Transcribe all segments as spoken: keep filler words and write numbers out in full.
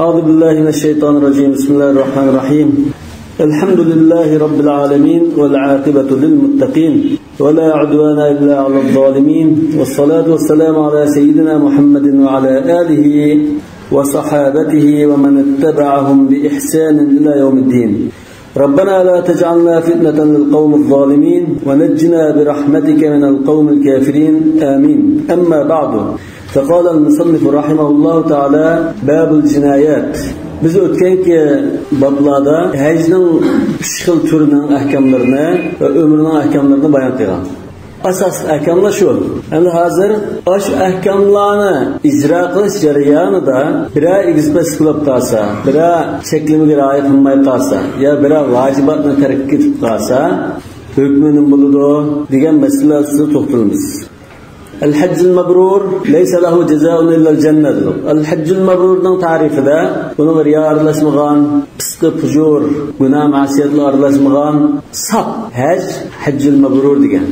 أعوذ بالله من الشيطان الرجيم. بسم الله الرحمن الرحيم. الحمد لله رب العالمين، والعاقبة للمتقين، ولا عدوان إلا على الظالمين، والصلاة والسلام على سيدنا محمد وعلى آله وصحابته ومن اتبعهم بإحسان إلى يوم الدين. ربنا لا تجعلنا فتنة للقوم الظالمين، ونجنا برحمتك من القوم الكافرين. آمين. أما بعد، فقال المصنف رحمه الله تعالى: باب الجنايات. بىز ئۆتكەنكى بابلاردا ھەجنىڭ ئۈچ خىل تۈرىنىڭ ئەھكاملىرىنى ۋە ئۆمرىنىڭ ئەھكاملىرىنى بايان قىلغان. ئاساسلىق ئەھكاملار شۇ. ئەمدى ھازىر ئاشۇ ئەھكاملارنى ئىجرا قىلىش جەريانىدا بىرەر ئېگىز-پەسلىك بولۇپ قالسا، بىرەر چەكلىمىگە رىئايە قىلماي قالسا، يا بىرەر ۋاجىباتنى تەرك ئېتىپ قالسا، ھۆكمى نېمە بولىدۇ دېگەن مەسىلىلەر ئۈستىدە توختىلىمىز. الحج المبرور ليس له جزاء إلا الجنة دېدۇق. ئەل ھەججۇل مەبرۇرنىڭ تەرىپىدە ئۇنىڭغا رىيا ئارىلاشمىغان، پىسقى پۇجۇر، گۇناھ مەسىيەتلەر ئارىلاشمىغان ساپ ھەج، ھەججۇل مەبرۇر دېگەن.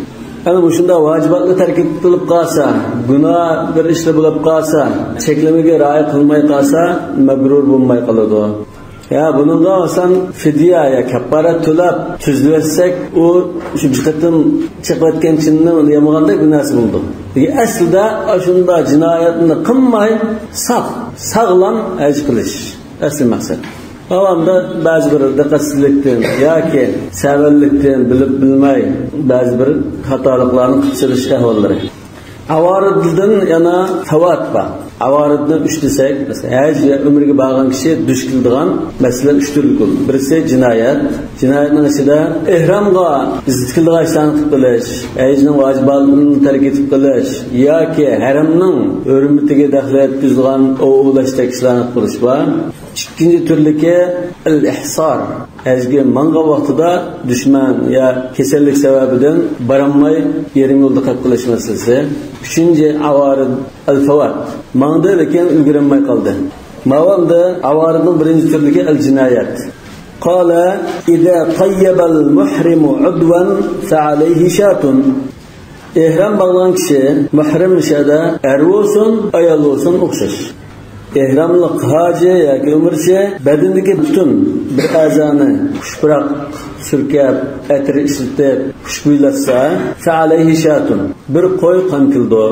ئەنە مۇشۇنداق ۋاجىباتنى تەرك قىلىپ قالسا، گۇناھ بىر ئىشلار بولۇپ قالسا، چەكلىمىگە رىئايە قىلماي قالسا، مەبرۇر بولماي قالىدۇ. يا بۇنىڭغا مەسىلەن فىدىيە يا كەپپارەت تۆلەپ تۈزىۋەتسەك، ئۇ شۇ بىر قېتىم چېقىۋەتكەن چىنىنى يامىغاندەك بىر نەرسە بولىدۇ. لېكىن ئەسلىدە ئاشۇنداق جىنايەتنى قىلماي ساق، ساغلام ھەج قىلىش ئەسلى مەقسەت. ئاۋامدا بەزى بىر دىققەتسىزلىكتىن ياكى سەۋەنلىكتىن بىلىپ بىلمەي بەزى بىر خاتالىقلارنى قىلىپ سېلىش ئەھۋاللىرى. ئاۋارىددىن يەنە فاۋات بار. ئاۋارىدنى ئۈچ دېسەك، مەسىلەن، ھەج يا ئۆمرىگە بارغان كىشى دۇچ كېلىدىغان مەسىلە ئۈچ تۈرلۈك بولىدۇ. بىرسى جىنايەت. جىنايەتنىڭ ئىچىدە ئېھرامغا زىت كېلىدىغان ئىشلارنى قىلىپ قېلىش، ھەجنىڭ ۋاجىباتلىرىنى تەرك ئېتىپ قېلىش ياكى ھەرەمنىڭ ھۆرمىتىگە دەخلىيەت يەتكۈزىدىغان ئوۋ ئوۋلاشتەك ئىشلارنى قىلىپ قېلىش بار. ئىككىنچى تۈرلۈكى ئەل ئىھسار. ھەجگە ماڭغان ۋاقتىدا دۈشمەن يا كېسەللىك سەۋەبىدىن بارالماي يېرىم يولدا قېلىپ قېلىش مەسىلىسى. ئۈچىنچى ئاۋارىد ئەل فاۋات. ماڭدى، لېكىن ئۈلگۈرەلمەي قالدى. ماۋۇ ئەمدى ئاۋارىدنىڭ بىرىنچى تۈرلۈكى ئەل جىنايەت. قال: إذا طيب المحرم عضوا فعليه شاة. ئېھرام باغلىغان كىشى، مۇھرىم، مۇشۇ يەردە ئەر بولسۇن، ئايال بولسۇن ئوخشاش. ئېھراملىق ھاجى ياكى ئۆمرىچى بەدىنىدىكى پۈتۈن بىر ئەزانى خۇش پۇراق سۈركەپ، ئەتىر ئىشلىتىپ، خۇشبۇيلاتسا، فەئەلەيھى شاتۇن، بىر قوي قان كېلىدۇ.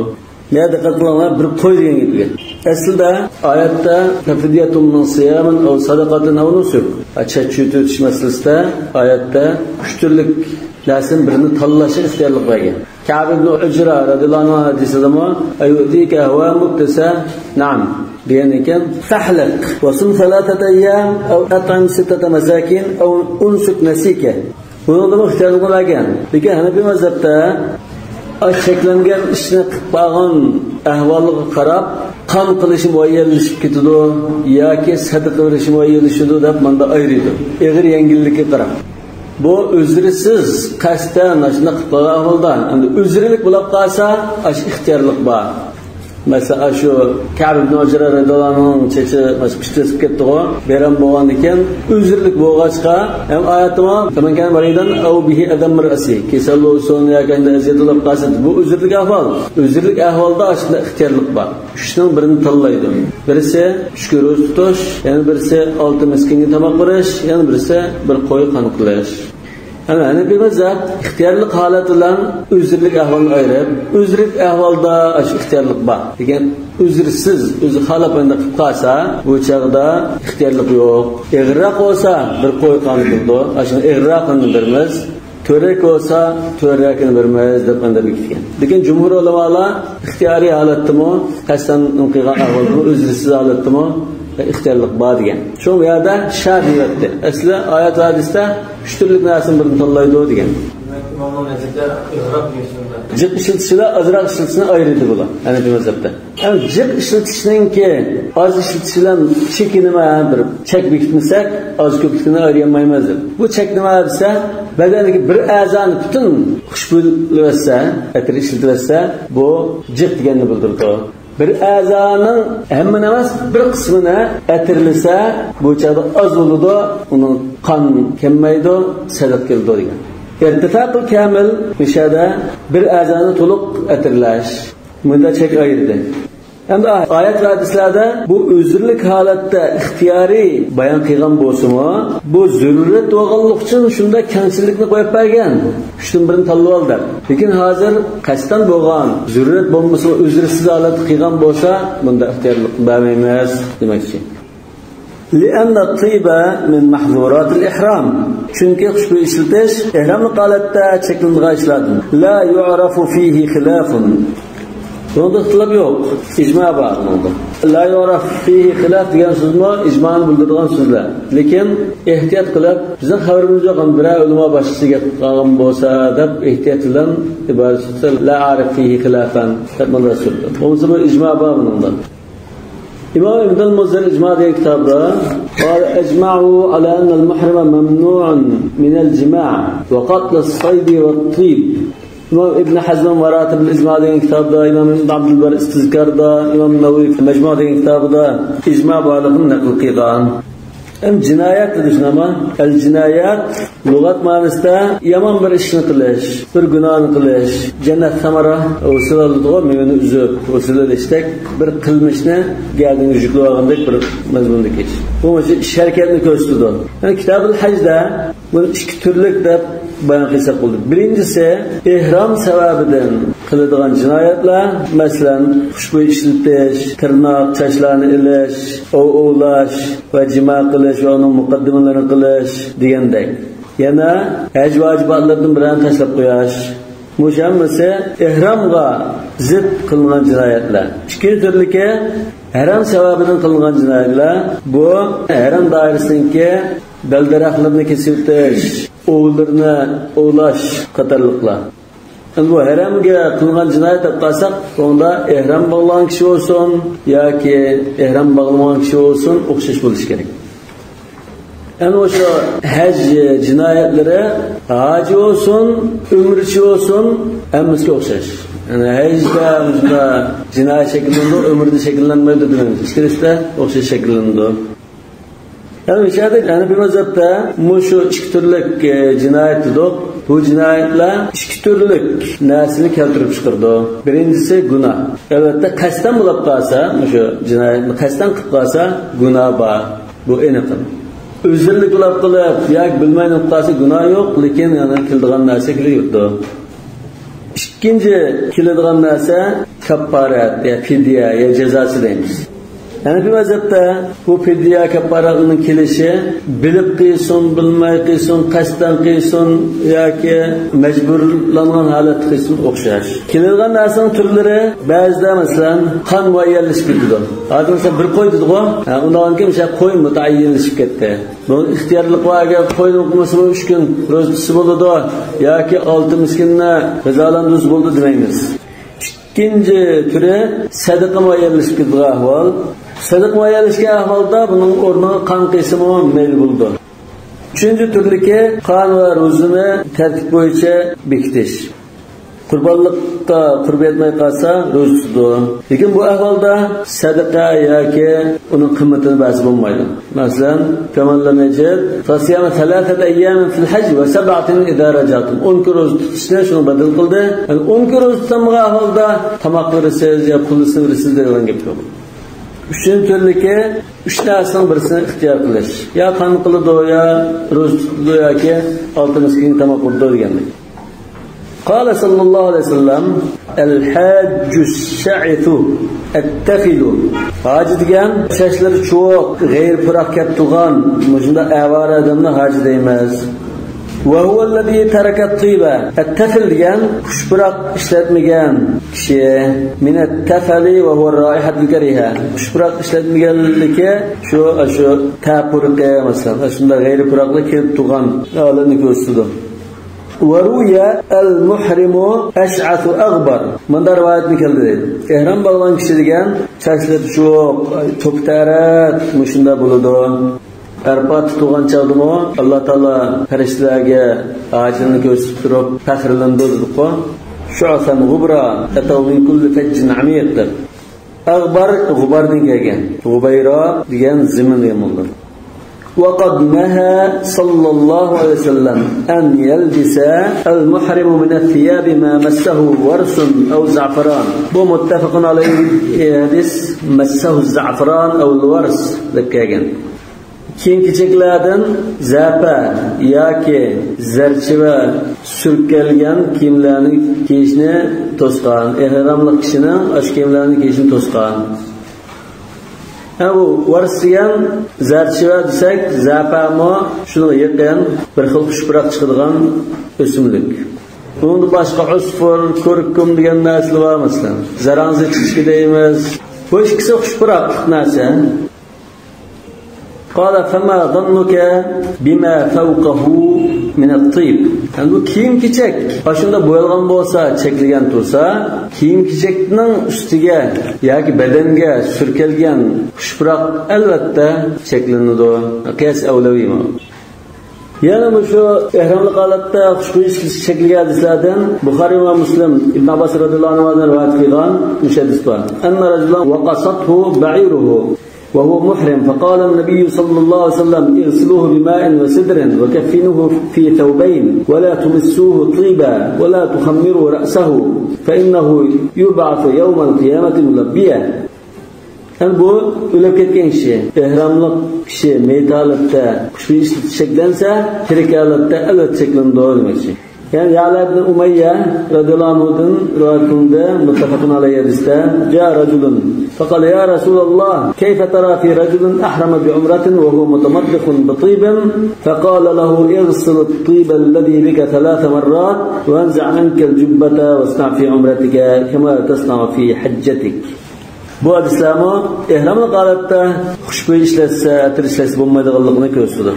مانا دىققەت قىلىڭلار، بىر قوي دېگەن گەپكە. ئەسلىدە ئايەتتە فەفىدىيەتۇن مىن سىيامىن ئەۋ سەدەقەتىن ئەۋ نۇسۇك. چەت چۆتۈۋېتىش مەسىلىسىدە ئايەتتە ئۈچ تۈرلۈك نەرسىدىن بىرىنى تاللاشنى ئىختىيارلىق بەرگەن. كەئب ئىبنى ئۇجرا رەزىياللاھۇ ئەنھۇ ھەدىسىدىمۇ، «ئەيۇئتىكە ئەھۋامۇك؟» دېسە، «نەئەم» دېگەندىن كېيىن، «فەھلىق ۋەسۇم سەلاسەتە ئەييام ئەۋ ئەتئىم سىتتەتە مەساكىن ئەۋ ئۇنسۇك نەسىكە.» بۇنىڭدىمۇ ئىختىيارلىقنى بەرگەن. لېكىن ھەنەپىي مەزھەپتە ئاش چەكلەنگەن ئىشنى قىلىپ قالغان ئەھۋالىغا قاراپ، قان قىلىشى مۇئەييەنلىشىپ كېتىدۇ ياكى سەدىقە بېرىشى مۇئەييەنلىشىدۇ دەپ ماندا ئايرىيدۇ. ئېغىر يەڭگىللىكىگە قاراپ. بۇ ئۆزرىسىز، قەستەن ئاشۇنداق قىلىپ قالغان ئەھۋالدا، ئەمدى ئۆزرىلىك بولۇپ قالسا، ئاشۇ ئىختىيارلىق بار. مەسىلەن، ئاشۇ كەئب ئىبنى ئۇجرا رەزىياللاھۇ ئەنھۇنىڭ چېچى مەسىلەن پۈتۈپ كەتتىغۇ، بەيرام بولغاندىكىن، ئۆزرىلىك بولغاچقا، ھەم ئايەتتىمۇ، «فەمەن كانە مەرىزەن ئەۋ بىھى ئەزەن مىن رەئسىھى»، كېسەل بولسۇن ياكى ئەزىيەت بولۇپ قالسا، بۇ ئۆزرىلىك ئەھۋال. ئۆزرىلىك ئەھۋالدا ئاشۇنداق ئىختىيارلىق بار. ئۈچنىڭ بىرىنى تاللايدۇ. بىرسى ئۈچ كۈن روزا تۇتۇش، يەنە بىرسى ئالتە مىسكىنگە تاماق بېرىش، يەنە بىرسى بىر قوي قان قىلىش. ئەمما ھەنەپىي مەزھەپ ئىختىيارلىق ھالەت بىلەن ئۆزرىلىك ئەھۋالنى ئايرىپ، ئۆزرىلىك ئەھۋالدا ئاشۇ ئىختىيارلىق بار. لېكىن ئۆزرىسىز، ئۆزى خالاپ ئانداق قىلىپ قالسا، بۇ چاغدا ئىختىيارلىق يوق. ئېغىرراق بولسا بىر قوي قان قىلىدۇ. ئاشۇنىڭ ئېغىرراقىنى بېرىمىز. تۆۋەنرەك بولسا تۆۋەنرەكىنى بېرىمىز دەپ ئانداق بېكىتكەن. لېكىن جۇمھۇر ئۆلىمالار ئىختىيارىي ھالەتتىمۇ، قەستەن قىلغان ئەھۋالدىمۇ، ئۆزرىسىز ھالەتتىمۇ ئىختىيارلىق بار دېگەن. شۇڭا بۇ يەردە شا دېيىۋەتتى. ئەسلى ئايەت ۋە ھەدىستە ئۈچ تۈرلۈك نەرسىدىن بىرنى تاللايدۇ دېگەن. دېمەك، ئىمامنىڭ نەزىرىدە ئېغىرراق دېگەن سۆز بار. جىق ئىشلىتىش بىلەن ئازراق ئىشلىتىشنى ئايرىيدۇ بۇلار ھەنەپىي مەزھەپتە. ئەمما جىق ئىشلىتىشنىڭكى ئاز ئىشلىتىش بىلەن چېكى نېمە، بىر چەك بېكىتمىسەك، ئاز كۆپلۈكنى ئايرىيالمايمىز دەپ. بۇ چەك نېمە دېسە، بەدەندىكى بىر ئەزانى پۈتۈن خۇشبۇيلىۋەتسە، ئەتىر ئىشلىتىۋەتسە، بۇ جىق دېگەننى بىلدۈرىدۇ. بىر ئەزانىڭ ھەممىنى ئەمەس، بىر قىسمىنى ئەتىرلىسە، بۇ چاغدا ئاز بولىدۇ، ئۇنىڭ قان كەممەيدۇ، سەدىقە كېلىدۇ دېگەن. ئىرتىفاقۇل كامىل، مۇشۇ يەردە بىر ئەزانى تولۇق ئەتىرلەش. مۇندا چەك ئايرىدى. ئەمدى ئايەت ۋە ھەدىسلەردە بۇ ئۆزرىلىك ھالەتتە ئىختىيارىي بايان قىلغان بولسىمۇ، بۇ زۆرۈرىيەت بولغانلىقى ئۈچۈن شۇنداق كەڭچىلىكنى قويۇپ بەرگەن. ئۈچتىن بىرىنى تاللىۋال دەپ. لېكىن ھازىر قەستەن بولغان، زۆرۈرىيەت بولمىسىمۇ ئۆزرىسىز ھالەتتە قىلغان بولسا، بۇنداق ئىختىيارلىق بەرمەيمىز دېمەكچى. لأن الطيب من محظورات الإحرام. چۈنكى خۇشبۇي ئىشلىتىش ئېھراملىق ھالەتتە چەكلىنىدىغان ئىشلاردىن. لا يعرف فيه خلاف. بۇنىڭدا ئىختىلاپ يوق. ئىجما بار بۇنىڭدا. لا يعرف فيه خلاف دېگەن سۆزمۇ ئىجمانى بىلدۈرىدىغان سۆزلەر. لېكىن ئېھتىيات قىلىپ، بىزنىڭ خەۋىرىمىز يوق، بىرەر ئۆلىما باشقىچە گەپ قىلغان بولسا دەپ ئېھتىيات بىلەن ئىبارە سۈرسە، لا أعرف فيه خلافا دەپ مۇنداق سۈردى. بولمىسا بۇ ئىجما بار بۇنىڭدا. ئىمام ئىبنۇل مۇنزىر ئىجما دېگەن كىتابىدا، قال أجمعوا على أن المحرم ممنوع من الجماع وقتل الصيد والطيب. ئىمام ئىبن ھەزم ماراتىبۇل ئىجما دېگەن كىتابىدا، ئىمام ئىبن ئابدۇلبەر ئىستىزكاردا، ئىمام نەۋەۋى مەجمۇ دېگەن كىتابىدا ئىجما بارلىقىنى نەقىل قىلغان. ئەمدى جىنايەت دېدى شۇنداقمۇ؟ ئەل جىنايەت لۇغەت مەنىسىدە يامان بىر ئىشنى قىلىش، بىر گۇناھنى قىلىش، جەننەت سەمەرە ھوسۇل ئالىدىغۇ، مېۋىنى ئۈزۈپ ھوسۇل ئېلىشتەك بىر قىلمىشنى گەدىنىگە يۈكلەۋالغاندەك بىر مەزمۇندىكى ئىش. بۇ ئىش ھەرىكەتنى كۆرسىتىدۇ. يەنى كىتابۇل ھەجدە بۇنى ئىككى تۈرلۈك دەپ بايان قىلساق بولىدۇ. بىرىنچىسى، ئېھرام سەۋەبىدىن قىلىدىغان جىنايەتلەر، مەسىلەن، خۇشبۇي ئىشلىتىش، تىرناق، چاچلارنى ئېلىش، ئوۋ ئوۋلاش ۋە جىما قىلىش ۋە ئۇنىڭ مۇقەددىمىلىرىنى قىلىش دېگەندەك. يەنە ھەج ۋاجىباتلىرىدىن بىرەرنى تاشلاپ قويۇش. مۇشۇ ھەممىسى ئېھرامغا زىت قىلىنغان جىنايەتلەر. ئىككىنچى تۈرلۈكى، ھەرەم سەۋەبىدىن قىلىنغان جىنايەتلەر. بۇ ھەرەم دائىرىسىدىكى بەلدىرەخلىرىنى كېسىۋېتىش، ئوۋلىرىنى ئوۋلاش قاتارلىقلار. ئەمدى بۇ ھەرەمگە قىلىنغان جىنايەت دەپ قارىساق، بۇنىڭدا ئېھرام باغلىغان كىشى بولسۇن ياكى ئېھرام باغلىمىغان كىشى بولسۇن، ئوخشاش بولۇشى كېرەك. يەنى شۇ ھەج جىنايەتلىرى ھاجى بولسۇن، ئۆمرىچى بولسۇن، ھەممىسىگە ئوخشاش. يەنى ھەجدە مۇشۇنداق جىنايەت شەكىللىنىدۇ، ئۆمرىدە شەكىللەنمەيدۇ دېمەيمىز. ئىككىلىسىدە ئوخشاش شەكىللىنىدۇ. يەنى مۇشۇ يەردە ھەنەفىي مەزھەپتە مۇشۇ ئىككى تۈرلۈك، ئە، جىنايەت دېدۇق. بۇ جىنايەتلەر ئىككى تۈرلۈك نەرسىنى كەلتۈرۈپ چىقىرىدۇ. بىرىنچىسى گۇناھ. ئەلۋەتتە، قەستەن بولۇپ قالسا، مۇشۇ جىنايەتنى قەستەن قىلىپ قالسا، گۇناھ بار. بۇ ئېنىق. ئۆزرىلىك بولۇپ قېلىپ ياكى بىلمەيلا قىلىپ قالسا، گۇناھ يوق، لېكىن يەنە كېلىدىغان نەرسە كېلىۋېرىدۇ. ئىككىنچى كېلىدىغان نەرسە كاپپارەت يا پىدىيە يا جازاسى دەيمىز. ھەنەفىي مەزھەپتە بۇ پىدىيە كاپپارەتنىڭ كېلىشى بىلىپ قىلسۇن، بىلمەي قىلسۇن، قەستەن قىلسۇن ياكى مەجبۇرلانغان ھالەتتە قىلسۇن ئوخشاش. كېلىدىغان نەرسىنىڭ تۈرلىرى بەزىدە، مەسىلەن، قان مۇئەييەنلىشىپ كېتىدۇ. ھازىر مەسىلەن بىر قوي دېدىغۇ، ھە، ئۇنداق بولغاندىكىن مىسال قوي مۇتەئەييەنلىشىپ كەتتى. بۇ ئىختىيارلىق بار، ئەگەر قوينى قىلمىسىمۇ ئۈچ كۈن روزا تۇتسا بولىدۇ ياكى ئالتە مىسكىننى غىزالاندۇرسا بولىدۇ دېمەيمىز. ئىككىنچى تۈرى سەدىقە مۇئەييەنلىشىپ كېتىدىغان ئەھۋال. سەدىقە مۇئەييەنلەشكەن ئەھۋالدا بۇنىڭ ئورنىغا قان قىلسىمۇ مەيلى بولىدۇ. ئۈچىنچى تۈرلۈكى قان ۋە روزىنى تەرتىپ بويىچە بېكىتىش. قۇربانلىققا قۇربان يەتمەي قالسا روزا تۇتىدۇ. لېكىن بۇ ئەھۋالدا سەدىقە ياكى ئۇنىڭ قىممىتىنى بەرسە بولمايدۇ. مەسىلەن، فمن لم يجد فصيام ثلاثة أيام في الحج وسبعة إذا رجعتم. ئون كۈن روزا تۇتۇشنى شۇنىڭ بەدىلى قىلدى. يەنى ئون كۈن روزا تۇتالمىغان ئەھۋالدا تاماق بېرىسىز يا پۇل بېرىسىز دەيدىغان گەپ يوق. ئۈچىنچى تۈرلۈكى ئۈچ نەرسىنىڭ بىرسىنى ئىختىيار قىلىش. يا قان قىلىدۇ، يا روزا تۇتىدۇ، ياكى ئالتە مىسكىنگە تاماق بېرىدۇ دېگەندەك. قال صلى الله عليه وسلم: الحاج الشعث التفل. ھاجى دېگەن چاچلىرى چۇۋۇق، غەيرىي پۇراق كەپ تۇرغان، مۇشۇنداق ئاۋارە ئادەمنى ھاجى دەيمىز. وهو الذي ترك الطيب. التفل دېگەن خۇش پۇراق ئىشلەتمىگەن كىشى. من التفل وهو الرائحة الكريهة. خۇش پۇراق ئىشلەتمىگەنلىكى شۇ، شۇ تەپۇرىقى، مەسىلەن، شۇنداق غەيرىي پۇراقلىق كېلىپ تۇرغان ھالەتنى كۆرسىتىدۇ. وروي المحرم أشعث أغبر. مۇنداق رىۋايەتمۇ كەلدى دەيدۇ. ئېھرام باغلىغان كىشى دېگەن چاچلىرى چۇۋۇق، توپا تەرەت، مۇشۇنداق بولىدۇ. ئەرپاتتا تۇرغان چاغدىمۇ ئاللا تائالا پەرىشتىلەرگە ھاجىنى كۆرسىتىپ تۇرۇپ پەخىرلىنىدۇ دېدۇققۇ. شعثا غبرا أتوا من كل فج عميق دەپ. ئەغبار غۇباردىن كەلگەن. غۇبەيرا دېگەن زېمىن دېگەن بولىدۇ. وقد نهى صلى الله عليه وسلم أن يلبس المحرم من الثياب ما مسه ورس أو زعفران. بۇ مۇتتەپەقۇن ئەلەيھى ھەدىس، مەسسەھۇ زەئفىران ئەۋ ۋەرس دەپ كەلگەن. كىيىم-كېچەكلەردىن زەپە ياكى زەرچىۋە سۈركەلگەن كىيىملەرنى كىيىشنى توسقان، ئېھراملىق كىشىنىڭ ئاشۇ كىيىملەرنى كىيىشىنى توسقان. ھە، بۇ ۋەرس دېگەن زەرچىۋە دېسەك، زەپەمۇ شۇنىڭغا يېقىن بىر خىل خۇش پۇراق چىقىدىغان ئۆسۈملۈك. ئۇنىڭدىن باشقا ئۇسفۇر، كۇركۇم دېگەن نەرسىلەر بار، مەسىلەن، زەرەڭزە چېچىكى دەيمىز. بۇ ئىككىسى خۇش پۇراقلىق نەرسە. قال فما ظنك بما فوقه من الطيب. يەنى بۇ كىيىم-كېچەك ئاشۇنداق بويالغان بولسا، چەكلىگەن تۇرسا، كىيىم-كېچەكنىڭ ئۈستىگە ياكى بەدەنگە سۈركەلگەن خۇش پۇراق ئەلۋەتتە چەكلىنىدۇ، قىياس ئەۋلەۋىمۇ. يەنە مۇشۇ ئېھراملىق ھالەتتە خۇشبۇي ئىشلىتىش چەكلىگەن ھەدىسلەردىن بۇخارىي ۋە مۇسلىم ئىبن ئابباس رەزىياللاھۇ ئەنھۇدىن رىۋايەت قىلغان مۇشۇ ھەدىس بار. أن رجلا وقصته بعيره وهو محرم، فقال النبي صلى الله عليه وسلم: اغسلوه بماء وسدر، وكفنوه في ثوبين، ولا تمسوه طيبا، ولا تخمروا رأسه، فإنه يبعث يوم القيامة ملبيا. يەنى بۇ ئۆلۈپ كەتكەن كىشى، ئېھراملىق كىشى مېيىت ھالەتتە خۇشبۇي ئىشلىتىش چەكلەنسە، تىرىك ھالەتتە ئەلۋەتتە چەكلىنىدۇ دېمەكچى. يەنى يەئلە ئىبن ئۇمەييە رەزىياللاھۇ ئەنھۇدىن رىۋايەت قىلىندى، مۇتتەپەقۇن ئەلەيھى ھەدىستە، جاء رجل فقال: يا رسول الله، كيف ترى في رجل أحرم بعمرة وهو متمضخ بطيب؟ فقال له: اغسل الطيب الذي بك ثلاث مرات وانزع عنك الجبة واصنع في عمرتك كما تصنع في حجتك. بۇ ھەدىسلەرمۇ ئېھراملىق ھالەتتە خۇشبۇي ئىشلەتسە، ئەتىر ئىشلەتسە بولمايدىغانلىقىنى كۆرسىتىدۇ.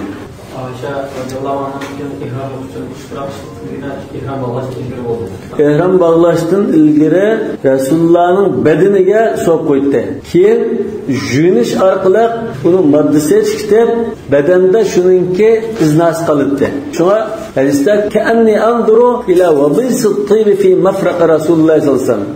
ئائىشە رەزىياللاھۇ ئەنھادىن كېيىن ئېھرام ئوقۇشتىن ئىشتىراك ئىشلىتىلگىنى ئېھرام باغلاشتىن ئىلگىرى بولدى. ئېھرام باغلاشتىن ئىلگىرى رەسۇلۇللانىڭ بەدىنىگە سۇ قۇيدى. كېيىن يۇيۇنۇش ئارقىلىق ئۇنىڭ ماددىسى چىقىپ، بەدەندە شۇنىڭكى ئىزناسى قالدى. شۇڭا ھەدىستە كەئەننى ئەنزۇرۇ ئىلە ۋەبىسىت تىبى فى مەفرەقى رەسۇلىللاھ سەللەللاھۇ ئەلەيھى ۋەسەللەم.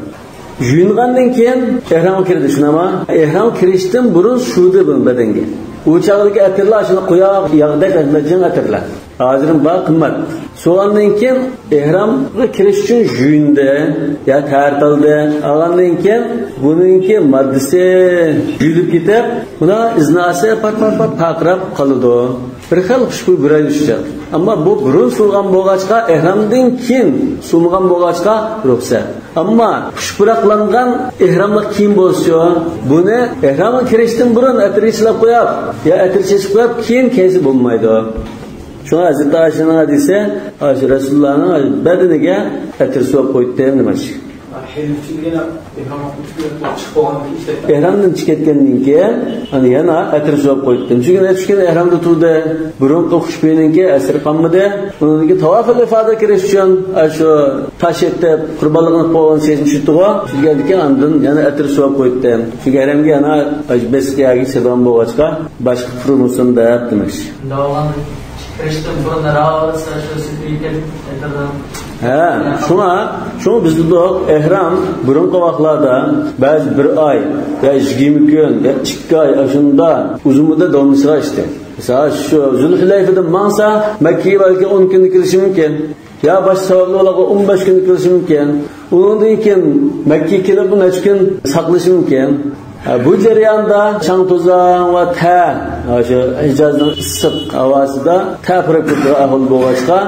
يۇيۇنغاندىن كېيىن ئېھرامغا كىردى، شۇنداقمۇ؟ ئەھرام كىرىشتىن بۇرۇن سۇدى بۇنىڭ بەدەنگە. ئۇ چاغدىكى ئەتىرلەر شۇنداق قۇياق ياغدەك جىڭ ئەتىرلەر. ھازىرمۇ بار، قىممەت. سۇغاندىن كېيىن ئېھرامغا كىرىش ئۈچۈن يۇيۇندى، يا تەھارەت ئالدى. ئالغاندىن كېيىن بۇنىڭكى ماددىسى يۇيۇلۇپ كېتىپ، مۇنا ئىزناسى پات پات پات پارقىراپ قالىدۇ. بىر خىل خۇشبۇي بۇرايدۇ شۇ چاغ. ئەمما بۇ بۇرۇن سۇغان بولغاچقا، ئېھرامدىن كېيىن سۇمىغان بولغاچقا رۇخسەت. ئەمما خۇش پۇراقلانغان ئېھراملىق كىيىم بولسىچۇ، بۇنى ئېھرامغا كىرىشتىن بۇرۇن ئەتىرگە چىلاپ قويۇپ، يا ئەتىر چېچىپ قويۇپ، كېيىن كىيسە بولمايدۇ. شۇڭا ھەزرىتى ئائىشەنىڭ ھەدىسى، ئاشۇ رەسۇلۇللانىڭ بەدىنىگە ئەتىر سۇۋاپ قويۇپتىم دېمەكچى. ھەيز ئۈچۈن دېگەن ئېھرام ۋاقتى تۈگەپ چىقىپ بولغاندىن كېيىن ئىشلەپ ئېھرامدىن چىقىپ كەتكەندىن كېيىن، ئەنە يەنە ئەتىر سۇۋاپ قويۇپتىم. چۈنكى نەچچە كۈن ئېھرامدا تۇردى. بۇرۇنقى خۇشبۇينىڭكى ئەسىرى قالمىدى. ئۇنىڭدىن كېيىن تاۋافۇل ئىفادە كىرىش ئۈچۈن، ئاشۇ تاش ئېتىپ، قۇربانلىقنى قىلىپ بولغان سېيىتنى چۈشۈرتتىغۇ. چۈشۈرگەندىن كېيىن ئاندىن يەنە ئەتىر سۇۋاپ قويۇپتىم. چۈنكى ھەرەمگە يەنە ئاشۇ بەسكە يەرگە چىدىغان بولغاچقا، باشقا قۇرۇمىسۇن دەپ دېمەكچى. داۋالغان كىرىشتىن بۇرۇن راۋالىسا شۇ سۈتى ئېتىپ ئېتىلدى. ھە، شۇڭا، شۇڭا بىز دېدۇق، ئېھرام بۇرۇنقى ۋاقىتلاردا بەزى بىر ئاي يا يىگىرمە كۈن يا ئىككى ئاي ئاشۇنداق ئۇزۇن مۇددەت داۋاملىشىدىغان ئىشتى. مىسال، شۇ زۇلھۇلەيفىدىن ماڭسا، مەككىگە بەلكى ئون كۈندە كېلىشى مۇمكىن. يا باشقا سەۋەبلەر بولغان ئون بەش كۈندە كېلىشى مۇمكىن. ئۇنىڭدىن كېيىن مەككىگە كېلىپ بۇ نەچچە كۈن ساقلىشى مۇمكىن. ھە، بۇ جەرياندا چاڭ-توزان ۋە تەر، ھە، شۇ ھىجازنىڭ ئىسسىق ھاۋاسىدا تەر پۇراپ كېتىدىغان ئەھۋال بولغاچقا،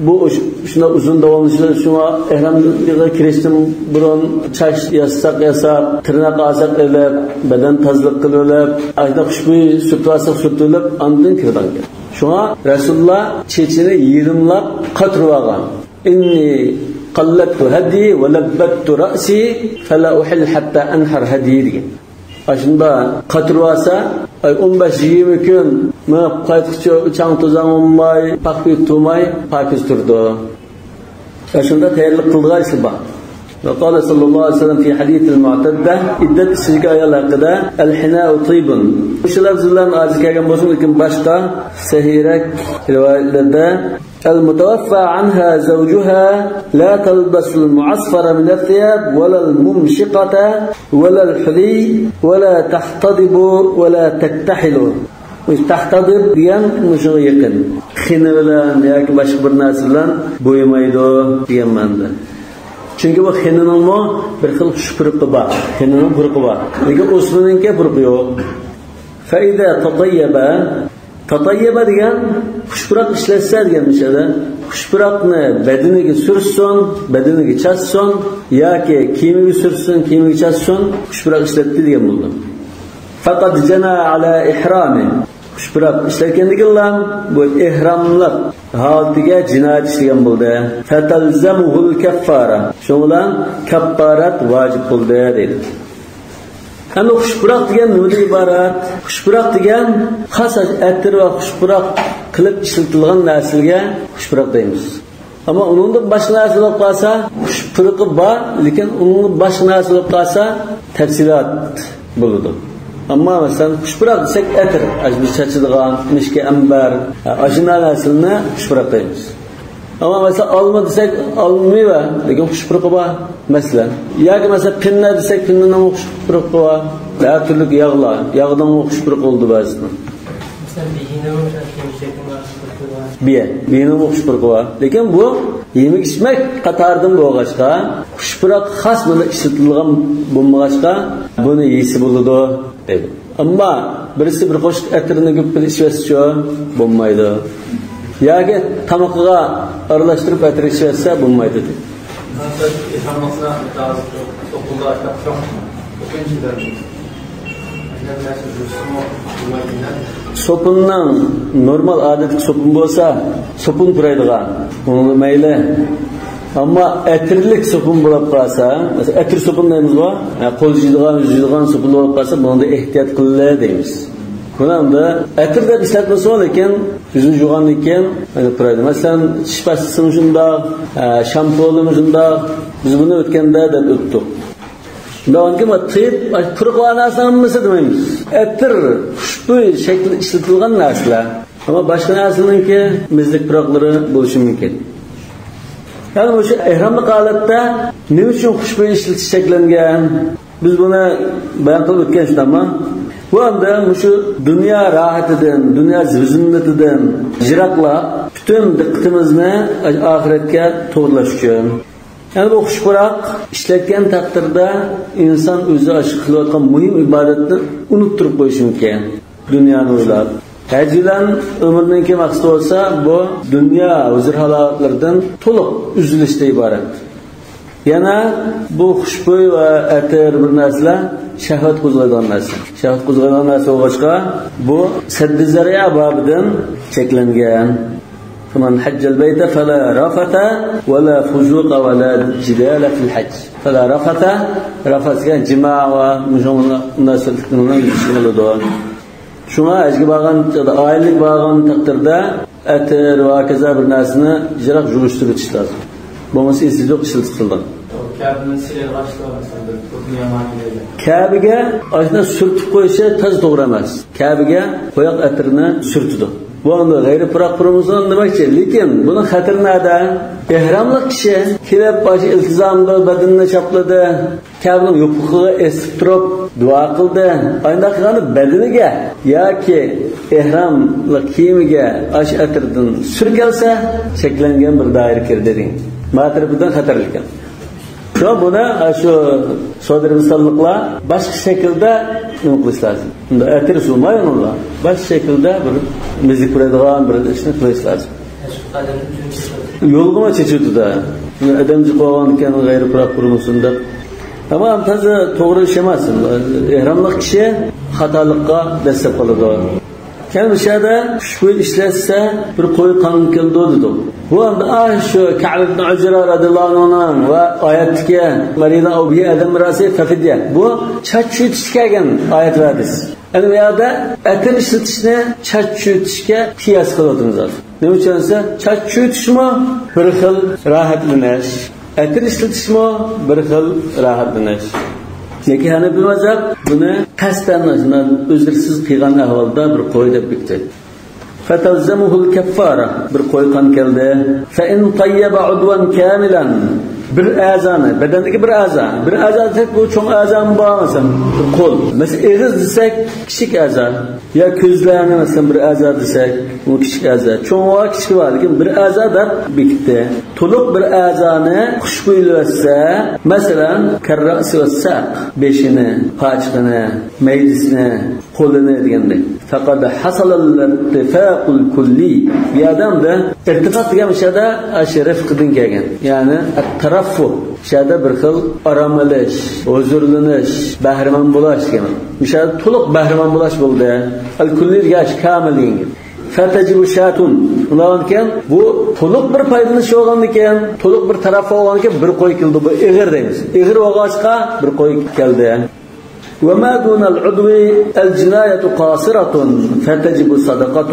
بۇ شۇ-، شۇنداق ئۇزۇن داۋاملىشىدۇ. شۇڭا ئېھرامغا كىرىشتىن بۇرۇن چاچ ياسىساق ياساپ، تىرناق ئالساق ئېلىپ، بەدەن تازىلىق قىلىۋېلىپ، ئاشۇنداق خۇشبۇي سۈرتۈۋالساق سۈرتۈۋېلىپ، ئاندىن كىرىدىغان گەپ. شۇڭا رەسۇلۇللا چېچىنى يېرىملاپ قاتۇرۇۋالغان. إني قلدت هديي ولبدت رأسي فلا أحل حتى أنحر هديي دېگەن. ئاشۇنداق قاتۇرۇۋالسا، ئاي، ئون بەش يىگىرمە كۈن مېڭىپ قايتقۇچە چاڭ-توزان بولماي، پاخپا تۇرماي، پاكىز تۇرىدۇ. ئاشۇنداق تەييارلىق قىلىدىغان ئىشى بار. وقال صلى الله عليه وسلم في حديث المعتدة، ئىددەت ئىچىدىكى ئايال ھەققىدە، الحناء طيب. مۇشۇ لەپزلەرنى ھازىر كەلگەن بولسۇن، لېكىن باشقا سەھىھرەك رىۋايەتلەردە، المتوفى عنها زوجها لا تلبس المعصفر من الثياب ولا الممشقة ولا الحلي ولا تحتضب ولا تكتحل. تەختەدىب دېگەن مۇشۇغا يېقىن. خېنە بىلەن ياكى باشقا بىر نەرسە بىلەن بويىمايدۇ دېگەن مەنىدە. چۈنكى بۇ خېنىنىڭمۇ بىر خىل خۇش پۇرىقى بار. خېنىنىڭ پۇرىقى بار. لېكىن ئوسمىنىڭكى پۇرىقى يوق. فەئىزا تەتەييەبە، تەتەييەبە دېگەن خۇش پۇراق ئىشلەتسە دېگەن مۇشۇ يەردە. خۇش پۇراقنى بەدىنىگە سۈرسۇن، بەدىنىگە چاچسۇن ياكى كىيىمىگە سۈرسۇن، كىيىمىگە چاچسۇن، خۇش پۇراق ئىشلەتتى دېگەن بولىدۇ. فەقەد جەنى ئەلا ئىھرامى. خۇش پۇراق ئىشلەتكەندىكىنلا بۇ ئېھراملىق ھالىتىگە جىنايەت ئىشلىگەن بولدى. فەتەلزەمۇھۇل كەففارە. شۇنىڭ بىلەن كەففارەت ۋاجىپ بولدى دەيدۇ. ئەمدى خۇش پۇراق دېگەن نېمىدىن ئىبارەت؟ خۇش پۇراق دېگەن خاس ئەتىر ۋە خۇش پۇراق قىلىپ ئىشلىتىلغان نەرسىلەرگە خۇش پۇراق دەيمىز. ئەمما ئۇنىڭدىن باشقا نەرسە بولۇپ قالسا، خۇش پۇرىقى بار، لېكىن ئۇنىڭدىن باشقا نەرسە بولۇپ قالسا، تەپسىلات بولىدۇ. ئەمما مەسىلەن، خۇش پۇراق دېسەك ئەتىر، ئاشۇ بىز چاچىدىغان، مىشكى ئەمبەر، ئاشۇنداق نەرسىلەرنى خۇش پۇراق دەيمىز. ئەمما مەسىلەن، ئالما دېسەك، ئالما مېۋە، لېكىن خۇش پۇرىقى بار، مەسىلەن. ياكى مەسىلەن، پىننە دېسەك، پىننىنىڭ خۇش پۇرىقى بار. ھەر تۈرلۈك ياغلار، ياغنىڭمۇ خۇش پۇرىقى بولىدۇ بەزىدە. مەسىلەن، بېھىنىمۇ شۇنداق كېمىشەكنىڭ خۇش پۇرىقى بار. بىيە، بېھىنىڭمۇ خۇش پۇرىقى بار. لېكىن بۇ يېمەك ئىچمەك قاتارىدىن بولغاچقا، خۇش پۇراق خاس بىلەن ئىشلىتىلغان بولمىغاچقا، بۇنى يېسە بولىدۇ دەيدۇ. ئەمما بىرسى بىر قوشۇق ئەتىرنى گۈپپىدە ئىچىۋەتسىچۇ، بولمايدۇ. ياكى تامىقىغا ئارىلاشتۇرۇپ ئەتىر ئىچىۋەتسە بولمايدۇ دەيدۇ. سوپۇننىڭ نورمال ئادەتتىكى سوپۇن بولسا، سوپۇن پۇرايدىغان، ئۇنىڭغا مەيلى. ئەمما ئەتىرلىك سوپۇن بولۇپ قالسا، مەسىلەن، ئەتىر سوپۇن دەيمىزغۇ، يا قول جۇيىدىغان، يۈز جۇيىدىغان سوپۇن بولۇپ قالسا، بۇنىڭدا ئېھتىيات قىلىلە دەيمىز. بۇنى ئەمدى ئەتىر دەپ ئىشلەتمىسىمۇ، لېكىن يۈزنى جۇغاندىن كېيىن، يەنە پۇرايدۇ. مەسىلەن، چىش پاستىسىمۇ شۇنداق، ئە، شامپۇنىمۇ شۇنداق. بىز بۇنى ئۆتكەندە دەپ ئۆتتۇق. شۇنداق بولغاندىكىن، بۇ تېيىپ، پۇرىقى بار نەرسە ھەممىسى دېمەيمىز. ئەتىر، خۇشبۇي شەكلى ئىشلىتىلغان نەرسىلەر. ئەمما باشقا نەرسىنىڭكى مىزلىك پۇراقلىرى بولۇشى مۇمكىن. يەنى مۇشۇ ئېھراملىق ھالەتتە نېمە ئۈچۈن خۇشبۇي ئىشلىتىش چەكلەنگەن؟ بىز بۇنى بايان قىلىپ ئۆتكەن شۇنداقمۇ؟ بۇ ئەمدى مۇشۇ دۇنيا راھىتىدىن، دۇنيا زىبۇ-زىننىتىدىن يىراقلاپ، پۈتۈن دىققىتىمىزنى ئاخىرەتكە توغرىلاش ئۈچۈن. يەنى بۇ خۇش پۇراق ئىشلەتكەن تەقدىردە ئىنسان ئۆزى ئاشۇ قىلىۋاتقان مۇھىم ئىبادەتنى ئۇنتۇپ قويۇشى مۇمكىن. دۇنيانى ئويلاپ. ھەج بىلەن ئۆمرىنىڭكى مەقسىتى بولسا، بۇ دۇنيا ھۇزۇر-ھالاۋەتلىرىدىن تولۇق ئۈزۈلۈشتە ئىبارەت. يەنە بۇ خۇشبۇي ۋە ئەتىر بىر نەرسىلەر شەھۋەت قوزغايدىغان نەرسە. شەھۋەت قوزغايدىغان نەرسە بولغاچقا، بۇ سەددى زەرىئە بابىدىن چەكلەنگەن. فمن حج البيت فلا رفث ولا فسوق ولا جدال في الحج. فلا رفث، رفث دېگەن جىما ۋە مۇشۇ مۇناسىۋەتلىك نېمىنىڭ ئۆز ئىچىگە ئالىدۇ. شۇڭا ھەجگە بارغان، ئائىلىلىك بارغان تەقدىردە ئەتىر ۋە ھاكازا بىر نەرسىنى يىراق يۇيۇشتۇرۇۋېتىش لازىم. بولمىسا ئېسىدە يوق ئىشلىتىپ قىلىدۇ. كەبىنى سىلەيدىغان ئىشلار مەسىلەن، بىر توپنى يامان يەيدۇ. كەبىگە ئاشۇنداق سۈرتۈپ قويۇشى تازا توغرا ئەمەس. كەبىگە قوياق ئەتىرنى سۈرتىدۇ. بۇ ئەمدى غەيرىي پۇراق قۇرۇلمىسىنىڭ دېمەكچى. لېكىن بۇنىڭ خەتىرى نەدە؟ ئېھراملىق كىشى كېلىپ ئاشۇ ئىلتىزامدا بەدىنىنى چاپلىدى. كەبىنىڭ يوپۇرغىغا ئېسىپ تۇرۇپ دۇئا قىلدى. ئانداق قىلغاندا بەدىنىگە ياكى ئېھراملىق كىيىمىگە ئاشۇ ئەتىردىن سۈركەلسە، چەكلەنگەن بىر دائىرە كىردى دېگەن. ما تەرىپىدىن خەتەرلىك. شۇڭا بۇنى شۇ سودىر مىساللىقلار باشقا شەكىلدە نېمە قىلىش لازىم. ئەتىر سۇنماي ئۇنىڭغا. باشقا شەكىلدە بىر مىزىك بېرىدىغان بىر ئىشنى قىلىش لازىم. يولغىمۇ چېچىۋېتىدۇ. ئادەم جىق بولغاندىكىن غەيرىي پۇراق قۇرۇلمىسۇن دەپ. ئەمما تازا توغرا ئىش ئەمەس. ئېھراملىق كىشى خاتالىققا دەسسەپ قالىدۇ. كەينى مۇشۇ يەردە خۇشبۇي ئىشلەتسە بىر قوي قان كېلىدۇ دېدۇق. بۇ ئەمدى شۇ كەئب ئىبن ئۇجرە رەزىياللاھۇ ئەنھۇنىڭ ۋە ئايەتتىكى مەرىدان ئەۋ بىھى ئەدەم رەئسى فەفدىيە. بۇ چاچ چۆتۈشكە كەلگەن ئايەت ۋە ھەدىس. يەنى بۇ يەردە ئەتىر ئىشلىتىشنى چاچ چۆتۈشكە قىياس قىلىۋاتىمىز ھازىر. نېمە ئۈچۈن دېسە، چاچ چۆتۈشمۇ بىر خىل راھەتلىنىش، ئەتىر ئىشلىتىشمۇ بىر خىل راھەتلىنىش. لېكىن ھەنەفىي مەزھەپ بۇنى قەستەن، ئۆزرسىز قىلغان ئەھۋالدا بىر قوي دەپ بېكىتىدۇ. فتلزمه الكفارة، بىر قوي قان كەلدى. فإن طيب عضوا كاملا، بىر ئەزانى، بەدەندىكى بىر ئەزا. بىر ئەزا دېسەك، بۇ چوڭ ئەزامۇ بار، مەسىلەن، بىر قول. مەسىلەن، ئېغىز دېسەك، كىچىك ئەزا. يا كۆزلەرنى، مەسىلەن، بىر ئەزا دېسەك، بۇ كىچىك ئەزا. چوڭى بار، كىچىكى بار، لېكىن بىر ئەزا دەپ بېكىتتى. تولۇق بىر ئەزانى خۇشبۇيلىۋەتسە، مەسىلەن، كەررەسى ۋەسساق، بېشىنى، پاچىقىنى، مەيدىسىنى، قولىنى دېگەندەك. فقد حصل الارتفاق الكلي. بۇ يەردە ئىرتىفاق دېگەن مۇشۇ يەردە ئاشۇ رىفقىدىن كەلگەن. يەنى ئەتتەرەففۇھ. مۇشۇ يەردە بىر خىل ئارام ئېلىش، ھۇزۇرلىنىش، بەھرىمەن بولاش دېگەن. مۇشۇ يەردە تولۇق بەھرىمەن بولاش بولدى. ئەل كۇللى دېگەن كامىل دېگەن گەپ. فتجب شاة. ئۇنداقكەن، بۇ تولۇق بىر پايدىلىنىش بولغاندىكىن، تولۇق بىر تەرەففۇھ بولغاندىكىن بىر قوي كېلىدۇ. بۇ ئېغىر دەيمىز. ئېغىر بولغاچقا بىر قوي كەلدى. وما دون العضو الجناية قاصرة فتجب صدقة.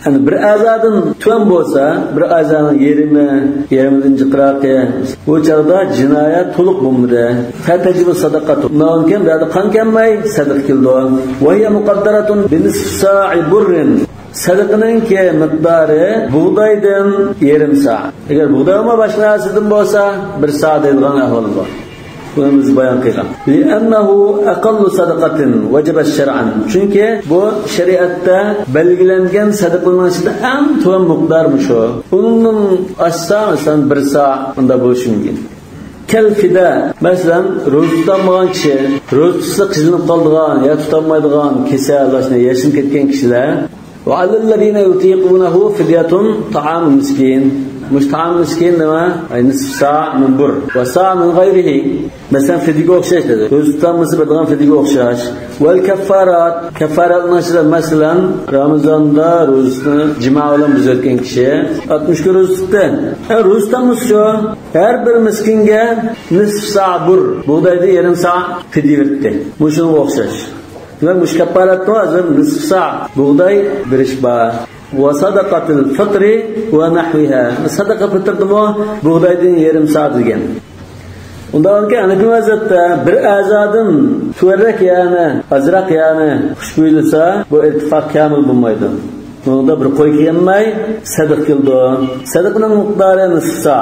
يەنى بىر ئەزادىن تۆۋەن بولسا، بىر ئەزانىڭ يېرىمى، يېرىمىدىن جىقراقى، بۇ چاغدا جىنايەت تولۇق بولمىدى. فتجب صدقة. ئۇنداقكەن، بۇ يەردە قان كەلمەي، سەدىقە كېلىدۇ. وهي مقدرة بنصف صاع بر. سەدىقىنىڭكى مىقدارى بۇغدايدىن يېرىم سا. ئەگەر بۇغداي بولماي باشقا نەرسىدىن بولسا، بىر سا دەيدىغان ئەھۋال بار. بۇنى بىز بايان قىلغان. لأنه أقل صدقة وجبت شرعا. چۈنكى بۇ شەرىئەتتە بەلگىلەنگەن سەدىقىنىڭ ئىچىدە ئەڭ تۆۋەن مىقدار مۇشۇ. ئۇنىڭدىن ئاشسا، مەسىلەن، بىر سا، ئۇنداق بولۇشى مۇمكىن. كالفداء، مەسىلەن، روزا تۇتالمىغان كىشى، روزا تۇتسا قىينىلىپ قالىدىغان يا تۇتالمايدىغان كېسەل، ئاشۇنداق ياشىنىپ كەتكەن كىشىلەر. وعلى الذين يطيقونه فدية طعام مسكين. مۇشۇ تائام مىسكىن نېمە؟ ئەي، نىسف سا مىن بۇر. ۋە سا مىن غەيرىھى. مەسىلەن، فىدىيەگە ئوخشاش دېدى. روزا تۇتالمىسا بېرىدىغان فىدىيەگە ئوخشاش. ۋەل كەففارات. كەففاراتنىڭ ئىچىدە، مەسىلەن، رامىزاندا روزىسىنى جىما بىلەن بۇزۇۋەتكەن كىشى ئاتمىش كۈن روزا تۇتتى. ئە، روزا تۇتالمىسا شۇ، ھەر بىر مىسكىنگە نىسف سا بۇر، بۇغدايدىن يېرىم سا فىدىيە بەردى. مۇشۇنىڭغا ئوخشاش. دېمەك، مۇشۇ كەپپارەتتە ھازىر نىسف سا بۇغداي بېرىش بار. ۋە سەدەقەتىل فىترى ۋە نەھۋىھا. سەدەقە پىتىردىمۇ بۇغدايدىن يېرىم سا دېگەن. ئۇنداقكەن، ھەنەفىي مەزھەپتە بىر ئەزادىن تۆۋەنرەك، يەنى ئازراق، يەنى خۇشبۇيلىسا، بۇ ئىرتىفاق كامىل بولمايدۇ. بۇنىڭدا بىر قوي كەلمەي، سەدىقە كېلىدۇ. سەدىقىنىڭ مىقدارى نىسف سا.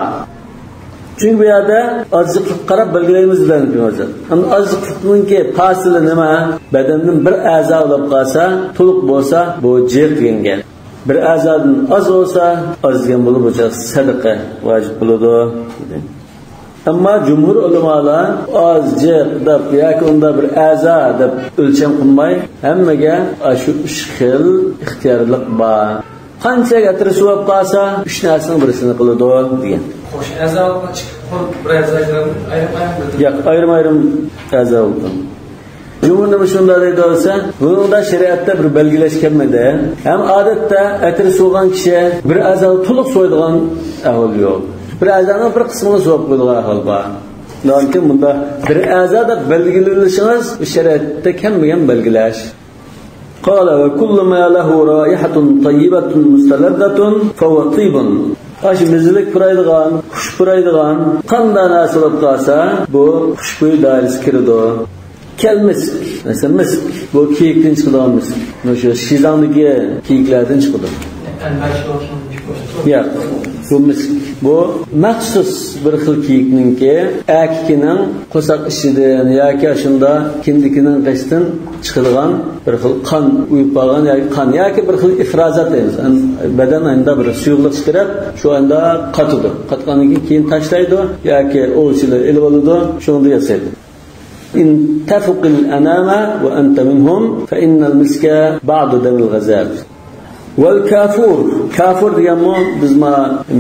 چۈنكى بۇ يەردە ئازلىقلىققا قاراپ بەلگىلەيمىز دېگەن مەزھەپ. ئەمدى ئازلىقلىقنىڭكى پاسىلى نېمە؟ بەدەندىن بىر ئەزا ئۇلاپ قالسا، تولۇق بولسا، بۇ جىق دېگەن گەپ. بىر ئەزادىن ئاز بولسا، ئاز دېگەن بولىدۇ، بۇ چاغ سەدىقە ۋاجىپ بولىدۇ، دېدى. ئەمما جۇمھۇر ئۆلىمالار ئاز، جىق دەپ ياكى ئۇنداق بىر ئەزا دەپ ئۆلچەم قىلماي، ھەممىگە ئاشۇ ئۈچ خىل ئىختىيارلىق بار. قانچە ئەتىرى سۇ بولۇپ قالسا، ئۈچ نەرسىنىڭ بىرسىنى قىلىدۇ، دېگەن. خوش، ئەزا بولغان ئىككى قول بىر ئەزا ئايرىم-ئايرىم بىلدۈرۈلىدۇ. ياق، ئايرىم-ئايرىم ئەزا بولىدۇ. جۇمھۇر نېمە شۇنداق دەيدۇ دېسە، بۇنىڭدا شەرىئەتتە بىر بەلگىلەش كەلمىدى. ھەم ئادەتتە ئەتىرى سۇۋىغان كىشى بىر ئەزانى تولۇق سۇۋايدىغان ئەھۋال يوق. بىر ئەزانىڭ بىر قىسمىنى سۇۋاپ قويىدىغان ئەھۋال بار. لېكىن بۇندا بىر ئەزا دەپ بەلگىلىۋېلىشىڭىز شەرىئەتتە كەلمىگەن بەلگىلەش. قال: وكل ما له رائحة طيبة مستلذة فهو طيب. ئاشۇ مەززىلىك پۇرايدىغان، خۇش پۇرايدىغان قانداق نەرسە بولۇپ قالسا، بۇ خۇشبۇي دائىرىسىگە كىرىدۇ. كالمسك، مەسىلەن، مىسك، بۇ كېيىكتىن چىقىدىغان مىسك. مۇشۇ شىزاڭدىكى كېيىكلەردىن چىقىدۇ. ياق، بۇ مىسك. بۇ مەخسۇس بىر خىل كېيىكنىڭكى ئەركىكىنىڭ قورساق ئىچىدىن ياكى ئاشۇنداق كىندىكىنىڭ غېشىدىن چىقىدىغان بىر خىل قان ئۇيۇپ قالغان ياكى قان ياكى بىر خىل ئىفرازات دەيمىز. بەدەن ئاينىدا بىر سۇيۇقلۇق چىقىرىپ، شۇ ئاينىدا قاتىدۇ. قاتقاندىن كېيىن، كېيىن تاشلايدۇ ياكى ئوۋچىلار ئېلىۋالىدۇ، شۇنىڭدا ياسايدۇ. إن تفق الأنام وأنت منهم فإن المسك بعض دم الغزال. والكافور، كافۇر دېگەنمۇ بىز ما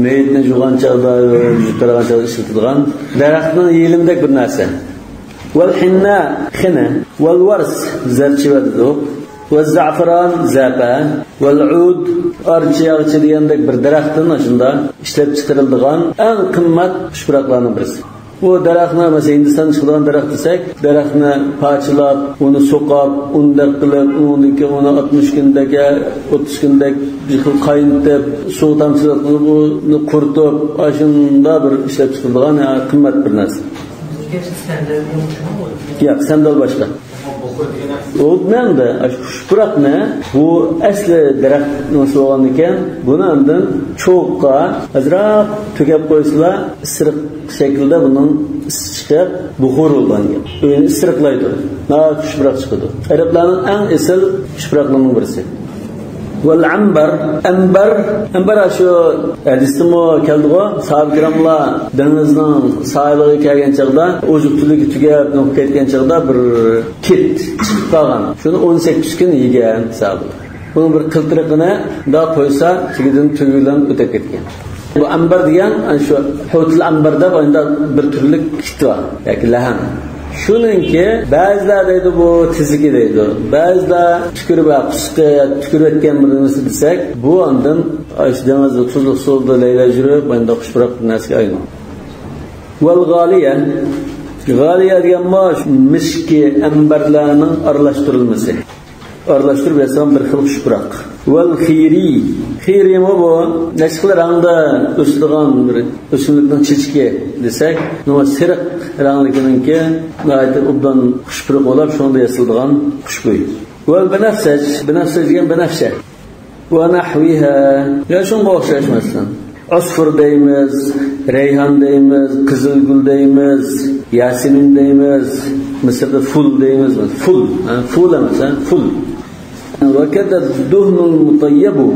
مېيىتنى يۇغان چاغدا، يۇيۇپ تارىغان چاغدا ئىشلىتىدىغان دەرەخنىڭ يېلىمىدەك بىر نەرسە. والحناء، خېنە. والورس، زەرچىۋە دېدۇق. والزعفران، زەپە. والعود، ئارچا ياغىچى دېگەندەك بىر دەرەختىن ئاشۇنداق ئىشلەپ چىقىرىلىدىغان ئەڭ قىممەت خۇش پۇراقلارنىڭ بىرسى. بۇ دەرەخنى، مەسىلەن، ھىندىستاندا چىقىدىغان دەرەخ دېسەك، دەرەخنى پارچىلاپ، ئۇنى سوقاپ، ئۇنداق قىلىپ، ئۇنىڭدىن كېيىن ئۇنى ئاتمىش كۈندەك، ئوتتۇز كۈندەك بىر خىل قاينىتىپ، سۇغا تامچىلىتىپ، ئۇنى قۇرۇتۇپ، ئاشۇنداق بىر ئىشلەپ چىقىرىدىغان، يا، قىممەت بىر نەرسە. ياق، سەندەل باشقا. ئۇ نەمدە، ئاشۇ خۇش پۇراقنى، بۇ ئەسلى دەرەخنىڭ سوغانىكەن، بۇنى ئاندىن چوغقا ئازراق تۆكەپ قويسىلا، ئىسسىرىق شەكىلدە بۇنىڭ ئىسسى چىقىپ، بۇخۇر بولغان گەپ. ئۆينى ئىسسىرىقلايدۇ. ناھايىتى خۇش پۇراق چىقىدۇ. ئەرەبلەرنىڭ ئەڭ ئېسىل خۇش پۇراقلىرىنىڭ بىرسى. ۋەل ئەمبەر. ئەمبەر، ئەمبەر شۇ ھەدىستىمۇ كەلدىغۇ، ساھابە كىراملار دېڭىزنىڭ ساھىلىغا كەلگەن چاغدا، ئوزۇق تۈلۈكى تۈگەپ، نوقۇپ كەتكەن چاغدا بىر كىت چىقىپ قالغان. شۇنى ئون سەككىز كۈن يېگەن ساھابىلار. بۇنىڭ بىر قىلتىرىقىنى دا قويسا، تېگىدىن تۈگى بىلەن ئۆتۈپ كەتكەن. بۇ ئەمبەر دېگەن، ئەنە شۇ ھۇتۇل ئەمبەر دەپ، ئاينىدا بىر تۈرلۈك كىت بار ياكى لەھەڭ. شۇنىڭكى بەزىلەر دەيدۇ، بۇ تېزىكى دەيدۇ. بەزىلەر تۈكۈرۈپ، قۇسۇقى، تۈكۈرۈۋەتكەن بىر نېمىسى دېسەك، بۇ ئاندىن ئاشۇ دېڭىزدا تۇزلۇق سۇدا لەيلەپ يۈرۈپ، ئاينىدا خۇش پۇراق بىر نەرسىگە ئايلىنىدۇ. ۋەل غالىيە. غالىيە دېگەنمۇ شۇ مىسكى ئەمبەرلەرنىڭ ئارىلاشتۇرۇلمىسى. ئارىلاشتۇرۇپ ياسىغان بىر خىل خۇش پۇراق. ۋەل خىرى. خىرىمۇ بۇ نەچچە خىل رەڭدە ئۆسىدىغان بىر ئۆسۈملۈكنىڭ چېچىكى دېسەك، بۇ سېرىق رەڭلىكىنىڭكى ناھايىتى ئوبدان خۇش پۇرىقى بولۇپ، شۇنىڭدا ياسىلىدىغان خۇشبۇي. ۋەل بىنەفسەج. بىنەفسەج دېگەن بىنەفشە. ۋە نەھۋىھا. يا شۇنىڭغا ئوخشاش مەسىلەن. ئۇسفۇر دەيمىز، رەيھان دەيمىز، قىزىلگۈل دەيمىز، ياسىمىن دەيمىز، مىسىردا فۇل دەيمىز. فۇل، ھە، فۇل ئەمەس، ھە، فۇل. ۋە كەزە دۇھنۇل مۇتەييەبۇ.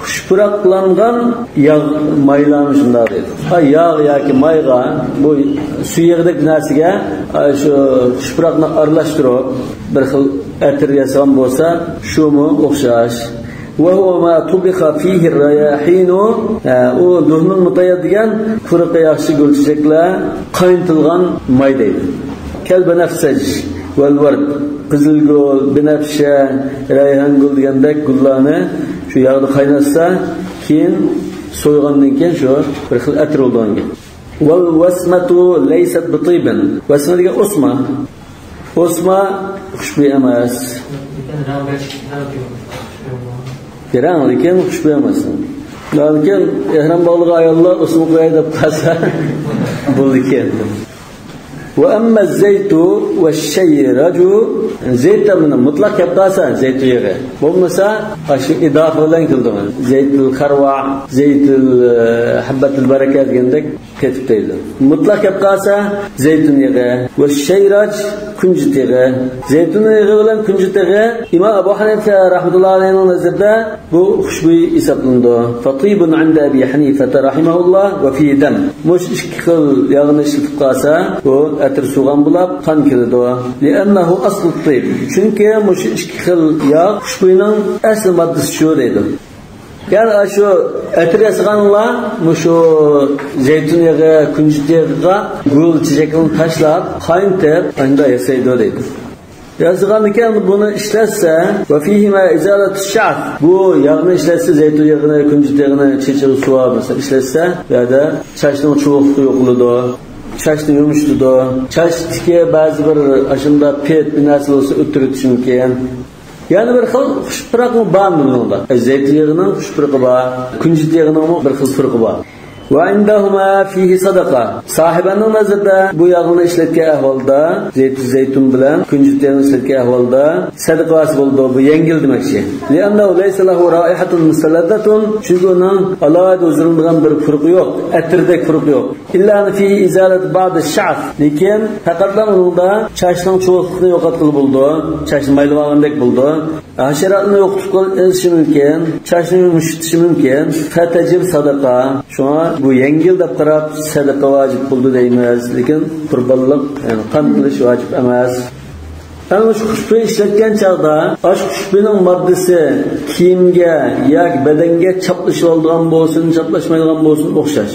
خۇش پۇراقلانغان ياغ، مايلارمۇ شۇنداق دەيدۇ. ھە، ياغ ياكى مايغا بۇ سۇ يېغىدەك نەرسىگە، ھە، شۇ خۇش پۇراقنى ئارىلاشتۇرۇپ، بىر خىل ئەتىر ياسىغان بولسا، شۇمۇ ئوخشاش. ۋە ھۇۋە ما تۇبىخە فىھىر رەياھىنۇ. ھە، ئۇ دۇھنۇل مۇتەييەب دېگەن پۇرىقى ياخشى گۈل چېچەكلەر قاينىتىلغان ماي دەيدۇ. كەل بىنەفسەج ۋەل ۋەرد. قىزىلگۈل، بىنەپشە، رەيھانگۈل دېگەندەك گۈللەرنى شۇ ياغدا قايناتسا، كېيىن سويغاندىن كېيىن شۇ بىر خىل ئەتىر بولىدىغان گەپ. ۋەل ۋەسمەتۇ لەيسەت بىتىيبىن. ۋەسمە دېگەن ئوسما. ئوسما خۇشبۇي ئەمەس. رەڭ، لېكىن خۇشبۇي ئەمەس. لېكىن ئېھرام باغلىغان ئاياللار ئوسما قوياي دەپ قالسا بولىدىكەن. ۋە ئەممە زەيتۇ ۋە شەيراجۇ. زەيت دەپ مۇتلەق كەپ قالسا، زەيتۇن يېغى. بولمىسا، ئاشۇ ئىداپە بىلەن كېلىدۇ. زەيتۇل خەرۋا، زەيتۇل، ئە، ھەببەتۇل بەرەكە دېگەندەك. كېتىپ دەيدۇ. مۇتلەق گەپ قالسا، زەيتۇن يېغى ۋە شەيراج، كۈنجۈت يېغى. زەيتۇن يېغى بىلەن كۈنجۈت يېغى ئىمام ئەبۇ ھەنىفە رەھمەتۇللاھى ئەلەيھنىڭ نەزىرىدە بۇ خۇشبۇي ھېسابلىنىدۇ. فطيب عند أبي حنيفة رحمه الله وفيه دم. مۇشۇ ئىككى خىل ياغنى ئىشلىتىپ قالسا، بۇ ئەتىر سۇغان بولاپ، قان كېلىدۇ. لأنه أصل الطيب. چۈنكى مۇشۇ ئىككى خىل ياغ خۇشبۇينىڭ ئەسلى ماددىسى شۇ دەيدۇ. يەنى ئاشۇ ئەتىر ياسىغانلار مۇشۇ زەيتۇن يېغى، كۈنجۈت يېغىغا گۈل چېچەكلىرىنى تاشلاپ، قاينىتىپ، ئاندىن ياسايدۇ دەيدۇ. ياسىغاندىكىن بۇنى ئىشلەتسە، وفيهما إزالة الشعث. بۇ ياغنى ئىشلەتسە، زەيتۇن يېغىنى، كۈنجۈت يېغىنى چېچىغا سۇۋا مەسىلەن ئىشلەتسە، بۇ يەردە چاچنىڭ چۇۋۇقلۇقى يوقىلىدۇ. چاچنى يۇمشىتىدۇ. چاچتىكى بەزى بىر ئاشۇنداق پېت بىر نەرسە بولسا ئۆتتۈرۈۋېتىشى مۇمكىن. يەنە بىر خىل خۇش پۇراقمۇ بارمۇ بۇنىڭدا؟ زەيتۇن يېغىنىڭ خۇش پۇرىقى بار، كۈنجۈت يېغىنىڭمۇ بىر خىل پۇرىقى بار. وعندهما فيه صدقة. ساھىبەننىڭ نەزىرىدە بۇ ياغنى ئىشلەتكەن ئەھۋالدا، زەيتۇن زەيتۇن بىلەن كۈنجۈت يېغىنى ئىشلەتكەن ئەھۋالدا سەدىقە ۋاسىتە بولىدۇ، بۇ يەڭگىل دېمەكچى. لأنه ليس له رائحة مستلذة. چۈنكى ئۇنىڭ ئالاھىدە ھۇزۇرلىنىدىغان بىر پۇرىقى يوق، ئەتىردەك پۇرىقى يوق. إلا أن فيه إزالة بعض الشعث. لېكىن پەقەتلا ئۇنىڭدا چاچنىڭ چۇۋۇقلۇقىنى يوقاتقىلى بولىدۇ، چاچنى مايلىۋالغاندەك بولىدۇ. ھاشاراتنى يوقىتىپ قىلىشى مۇمكىن، چاچنى يۇمشىتىشى مۇمكىن. فتجب صدقة. شۇڭا بۇ يەڭگىل دەپ قاراپ سەدىقە ۋاجىپ بولىدۇ دەيمىز، لېكىن قۇربانلىق، يەنى قان قىلىش ۋاجىپ ئەمەس. ئەنە شۇ خۇشبۇي ئىشلەتكەن چاغدا، ئاشۇ خۇشبۇينىڭ ماددىسى كىيىمگە ياكى بەدەنگە چاپلىشىۋالىدىغان بولسۇن، چاپلاشمايدىغان بولسۇن، ئوخشاش.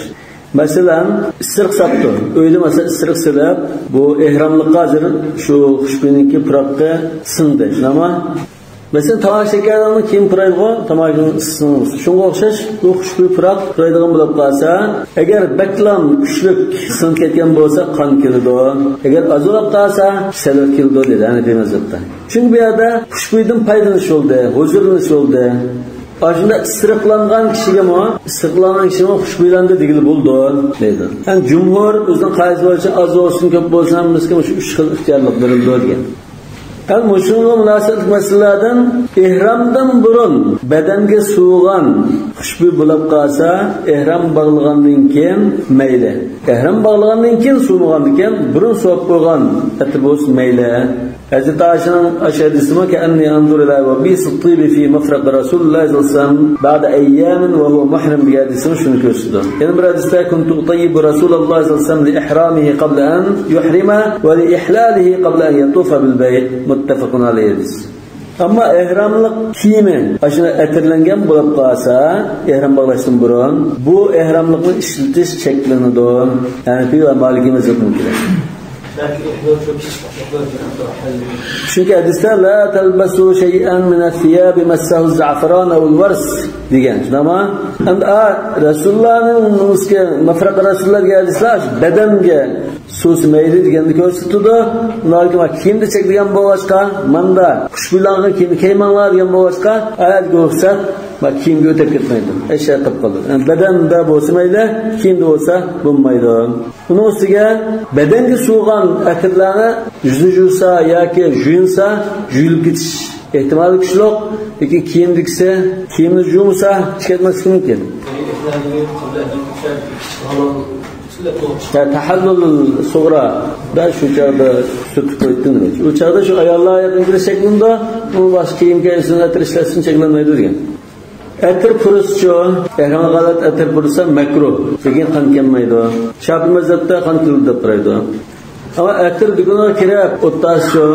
مەسىلەن، ئىسسىق ساپتۇ. ئۆيدە، مەسىلەن، ئىسسىق سېلىپ، بۇ ئېھراملىققا ھازىر شۇ خۇشبۇينىڭكى پۇراقى سىڭدى، شۇنداقمۇ؟ مەسىلەن، تاماكا شېكەرلىرىنىڭ كىيىم پۇرايدىغۇ، تاماكىنىڭ ئىسسىسىنىڭ ئۈستى. شۇنىڭغا ئوخشاش بۇ خۇشبۇي پۇراق پۇرايدىغان بولۇپ قالسا، ئەگەر بەكلا كۈچلۈك سىڭىپ كەتكەن بولسا، قان كېلىدۇ. ئەگەر ئاز بولۇپ قالسا، سەدىقە كېلىدۇ، دەيدۇ ھەنىپىي مەزھەپتە. چۈنكى بۇ يەردە خۇشبۇيدىن پايدىلىنىش بولدى، ھۇزۇرلىنىش بولدى. ئاشۇنداق ئىسسىرىقلانغان كىشىگىمۇ، ئىسسىرىقلانغان كىشىمۇ خۇشبۇيلاندى دېگىلى بولىدۇ، دەيدۇ. يەنى جۇمھۇر ئۆزىنىڭ قائىدىسى بويىچە ئاز بولسۇن، كۆپ بولسۇن، ھەممىسىگە مۇشۇ ئۈچ خىل ئىختىيارلىق بېرىلىدۇ دېگەن. ھەم مۇشۇنىڭغا مۇناسىۋەتلىك مەسىلىلەردىن، ئېھرامدىن بۇرۇن بەدەنگە سۇۋىغان خۇشبۇي بولاپ قالسا، ئېھرام باغلىغاندىن كېيىن مەيلى. ئېھرام باغلىغاندىن كېيىن سۇۋىمىغاندىكىن، بۇرۇن سۇۋاپ قويغان ئەتىر بولسا مەيلى. ھەزرىتى ئائىشىنىڭ ئاشۇ ھەدىسىمۇ، كأني أنظر إلى وبيس الطيب في مفرق رسول الله صلى الله عليه وسلم بعد أيام وهو محرم دېگەن ھەدىسىمۇ شۇنى كۆرسىتىدۇ. يەنە بىر ھەدىستە، كنت أطيب رسول الله صلى الله عليه وسلم لإحرامه قبل أن يحرم ولإحلاله قبل أن يطوف بالبيت، متفق عليه ھەدىس. ئەمما ئېھراملىق كىيىمى ئاشۇ ئەتىرلەنگەن بولۇپ قالسا، ئېھرام باغلاشتىن بۇرۇن، بۇ ئېھراملىقنى ئىشلىتىش چەكلىنىدۇ. ھەنەفىي ۋە مالىكىي مەزھەپنىڭكىلەر. چۈنكى ھەدىستە، لا تلبسوا شيئا من الثياب مسه الزعفران أو الورس دېگەن، شۇنداقمۇ؟ ئەمدى، ئا، رەسۇلۇللانىڭ نېمىسىگە، مەفرەق رەسۇلۇللا دېگەن ھەدىسلەر بەدەنگە سۇۋىسا مەيلى دېگەننى كۆرسىتىدۇ. شۇنداق كىيىمدە چەكلىگەن بولغاچقا، ماندا خۇشبۇيلانغان كىيىمنى كىيمەڭلار دېگەن بولغاچقا، ئايەتتىكى رۇخسەت، ما، كىيىمگە ئۆتۈپ كەتمەيدۇ. ئەشيا قىلىپ قالىدۇ. يەنى بەدەندە بولسا مەيلى، كىيىمدە بولسا بولمايدۇ. ئۇنىڭ ئۈستىگە بەدەنگە سۇۋىغان ئەتىرلەرنى يۈزنى يۇسا ياكى يۇيۇنسا يۇيۇلۇپ كېتىش ئېھتىمالى كۈچلۈك. لېكىن كىيىمدىكىسى كىيىمنى يۇمىسا چىقىپ كەتمەسلىكى مۇمكىن. يا تەھەللۇل سۇغرا دا شۇ چاغدا سۈرتۈپ قويدۇ. ئۇ چاغدا شۇ ئاياللار يېقىنقى شەكلىدە ئۇ باشقا كىيىم كىيسۇن، ئەتىر ئىشلەتسۇن، چەكلەنمەيدۇ دېگەن. ئەتىر پۇرىسىچۇ؟ ئەھرامغا ھالەت ئەتىر پۇرىسا مەكرۇھ، لېكىن قان كەلمەيدۇ. شاپىئىي مەزھەپتە قان كېلىدۇ دەپ قارايدۇ. ئەمما ئەتىر دۇكىنىغا كىرىپ ئولتۇرسىچۇ؟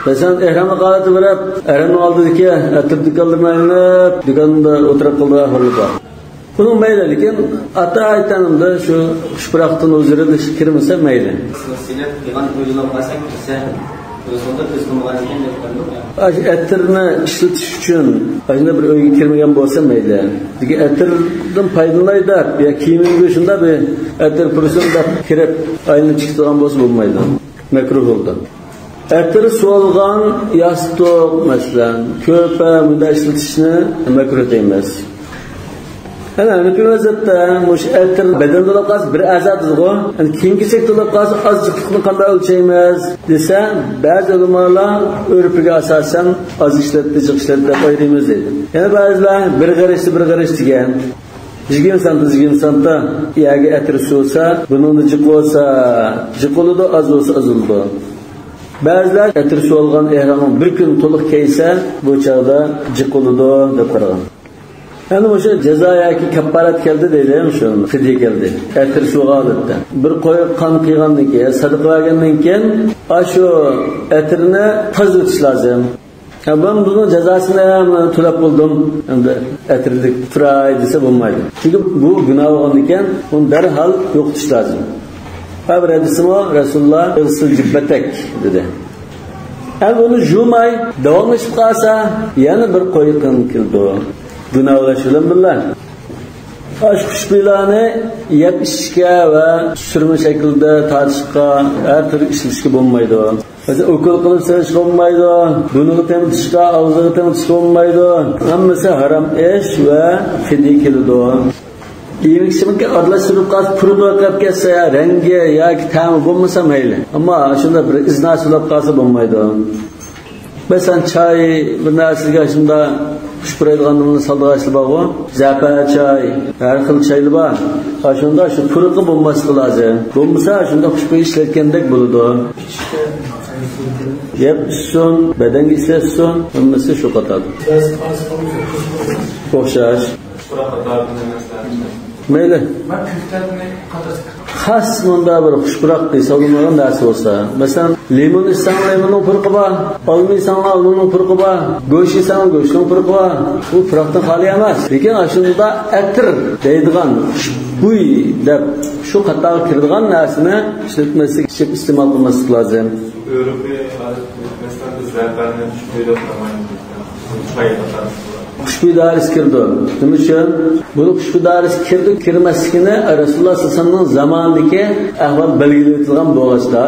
مەسىلەن، ئەھرامغا ھالەت بېرىپ، ئەھرامنىڭ ئالدىدىكى ئەتىر دۇكانلىرىنى ئايلىنىپ، دۇكاندا ئولتۇرۇپ قالىدىغان ئەھۋاللار بار. بۇنىڭ مەيلى، لېكىن ئاتا ئايتاندا شۇ خۇش پۇراقتىن ھۇزۇرىدا كىرمىسە مەيلى. سىلەپ قىلغان ئۆيلەپ قالسا كىرسە، ئۆزىڭدە كۆز قىلمىغان ئىكەن دەپ قويدۇق. ئاشۇ ئەتىرنى ئىشلىتىش ئۈچۈن ئاشۇنداق بىر ئۆيگە كىرمىگەن بولسا مەيلى. لېكىن ئەتىردىن پايدىلىناي دەپ يا كىيىمىمگە شۇنداق بىر ئەتىر پۇرىسۇن دەپ كىرىپ ئايلىنىپ چىقىدىغان بولسا بولمايدۇ. مەكرۇھ بولىدۇ. ئەتىر سۇۋالغان ياستۇق، مەسىلەن، كۆرپە، مۇنداق ئىشلىتىشنى مەكرۇھ دەيمىز. ئەنە ھەنەفىي مەزھەپتە مۇشۇ ئەتىر بەدەندە بولۇپ قالسا بىر ئەزا دېدىغۇ. ئەنە كىيىم-كېچەكتە بولۇپ قالسا ئازچىقلىقنى قانداق ئۆلچەيمىز دېسە، بەزى ئۆلىمالار ئۆرپىگە ئاساسەن ئاز ئىشلەتتى، جىق ئىشلەتتى دەپ ئايرىيمىز دەيدۇ. يەنە بەزىلەر بىر غېرىشتە بىر غېرىش دېگەن. يىگىرمە سانتا، يىگىرمە سانتا يەرگە ئەتىر سۇۋىسا، بۇنىڭدا جىق بولسا جىق بولىدۇ، ئاز بولسا ئاز بولىدۇ. بەزىلەر ئەتىر سۇۋالغان ئېھرامنى بىر كۈن تولۇق كىيسە، بۇ چاغدا جىق بولىدۇ دەپ قارىغان. ئەمدى مۇشۇ جازا ياكى كاپپارەت كەلدى دەيلى، شۇ فىدىيە كەلدى. ئەتىر سۇۋىغان ھالەتتە. بىر قويغا قان قىلغاندىن كېيىن، سەدىقە بەرگەندىن كېيىن، ئاشۇ ئەتىرنى تازىلىتىش لازىم. ھە، مەن بۇنىڭ جازاسىنى ھەم تۆلەپ بولدۇم. ئەمدى ئەتىرلىك تۇراي دېسە بولمايدۇ. چۈنكى بۇ گۇناھ بولغاندىكىن، ئۇنى دەرھال يوقىتىش لازىم. ھە، بىر ھەدىسىمۇ رەسۇلۇللا «ئىغسىل جۇببەتەك» دېدى. ئەمدى ئۇنى يۇماي داۋاملىشىپ قالسا، يەنە بىر قويغا قان كېلىدۇ. گۇناھ بولۇش بىلەن بىللە. ئاشۇ خۇشبۇيلارنى يەپ ئىچىشكە ۋە سۈرمە شەكلىدە تارتىشقا، ھەر تۈرلۈك ئىشلىتىشكە بولمايدۇ. مەسىلەن، ئوكۇل قىلىپ سېلىشقا بولمايدۇ، بۇرنىغا تېڭىتىشقا، ئاغزىغا تېڭىتىشقا بولمايدۇ. ھەممىسى ھارام ئىش ۋە پىدىيە كېلىدۇ. يېمەك-ئىچمەككە ئارىلاشتۇرۇپ قالسا، پۇرىقى قېلىپ كەتسە، يا رەڭگى ياكى تەمى بولمىسا مەيلى. ئەمما شۇنداق بىر ئىزناسى بولۇپ قالسا بولمايدۇ. مەسىلەن، چاي، بىر نەرسىگە شۇنداق خۇش پۇرايدىغان نېمىنى سالىدىغان ئىشلار بارغۇ. زەپەر چاي، ھەر خىل چايلار بار. ئاشۇنداق شۇ پۇرىقى بولماسلىقى لازىم. بولمىسا شۇنداق خۇشبۇي ئىشلەتكەندەك بولىدۇ. يەپ ئىچسۇن، بەدەنگە ئىشلەتسۇن، ھەممىسى شۇ قاتاردا. ئوخشاش. مەيلى. خاس مۇنداق بىر خۇش پۇراق ھېسابلانمىغان نەرسە بولسا، مەسىلەن، لىمون ئىچسەڭ لىموننىڭ پۇرىقى بار، ئالما يېسەڭ ئالمىنىڭ پۇرىقى بار، گۆش يېسەڭ گۆشنىڭ پۇرىقى بار. بۇ پۇراقتىن خالىي ئەمەس. لېكىن ئاشۇنداق ئەتىر دەيدىغان، خۇشبۇي دەپ شۇ قاتارغا كىرىدىغان نەرسىنى ئىشلەتمەسلىك، ئىچىپ ئىستېمال قىلماسلىق لازىم. ئۆرپىي ئادەت، مەسىلەن، بىز زەپەرنى خۇشبۇي دەپ قارىمايمىز. خۇشبۇي دائىرىسى كىرىدۇ. نېمە ئۈچۈن؟ بۇنىڭ خۇشبۇي دائىرىسى كىرىدۇ، كىرمەسلىكىنى رەسۇلۇللا سەللەللاھۇ ئەلەيھى ۋەسەللەمنىڭ زامانىدىكى ئەھۋال بەلگىلىۋېتىلغان بولغاچقا،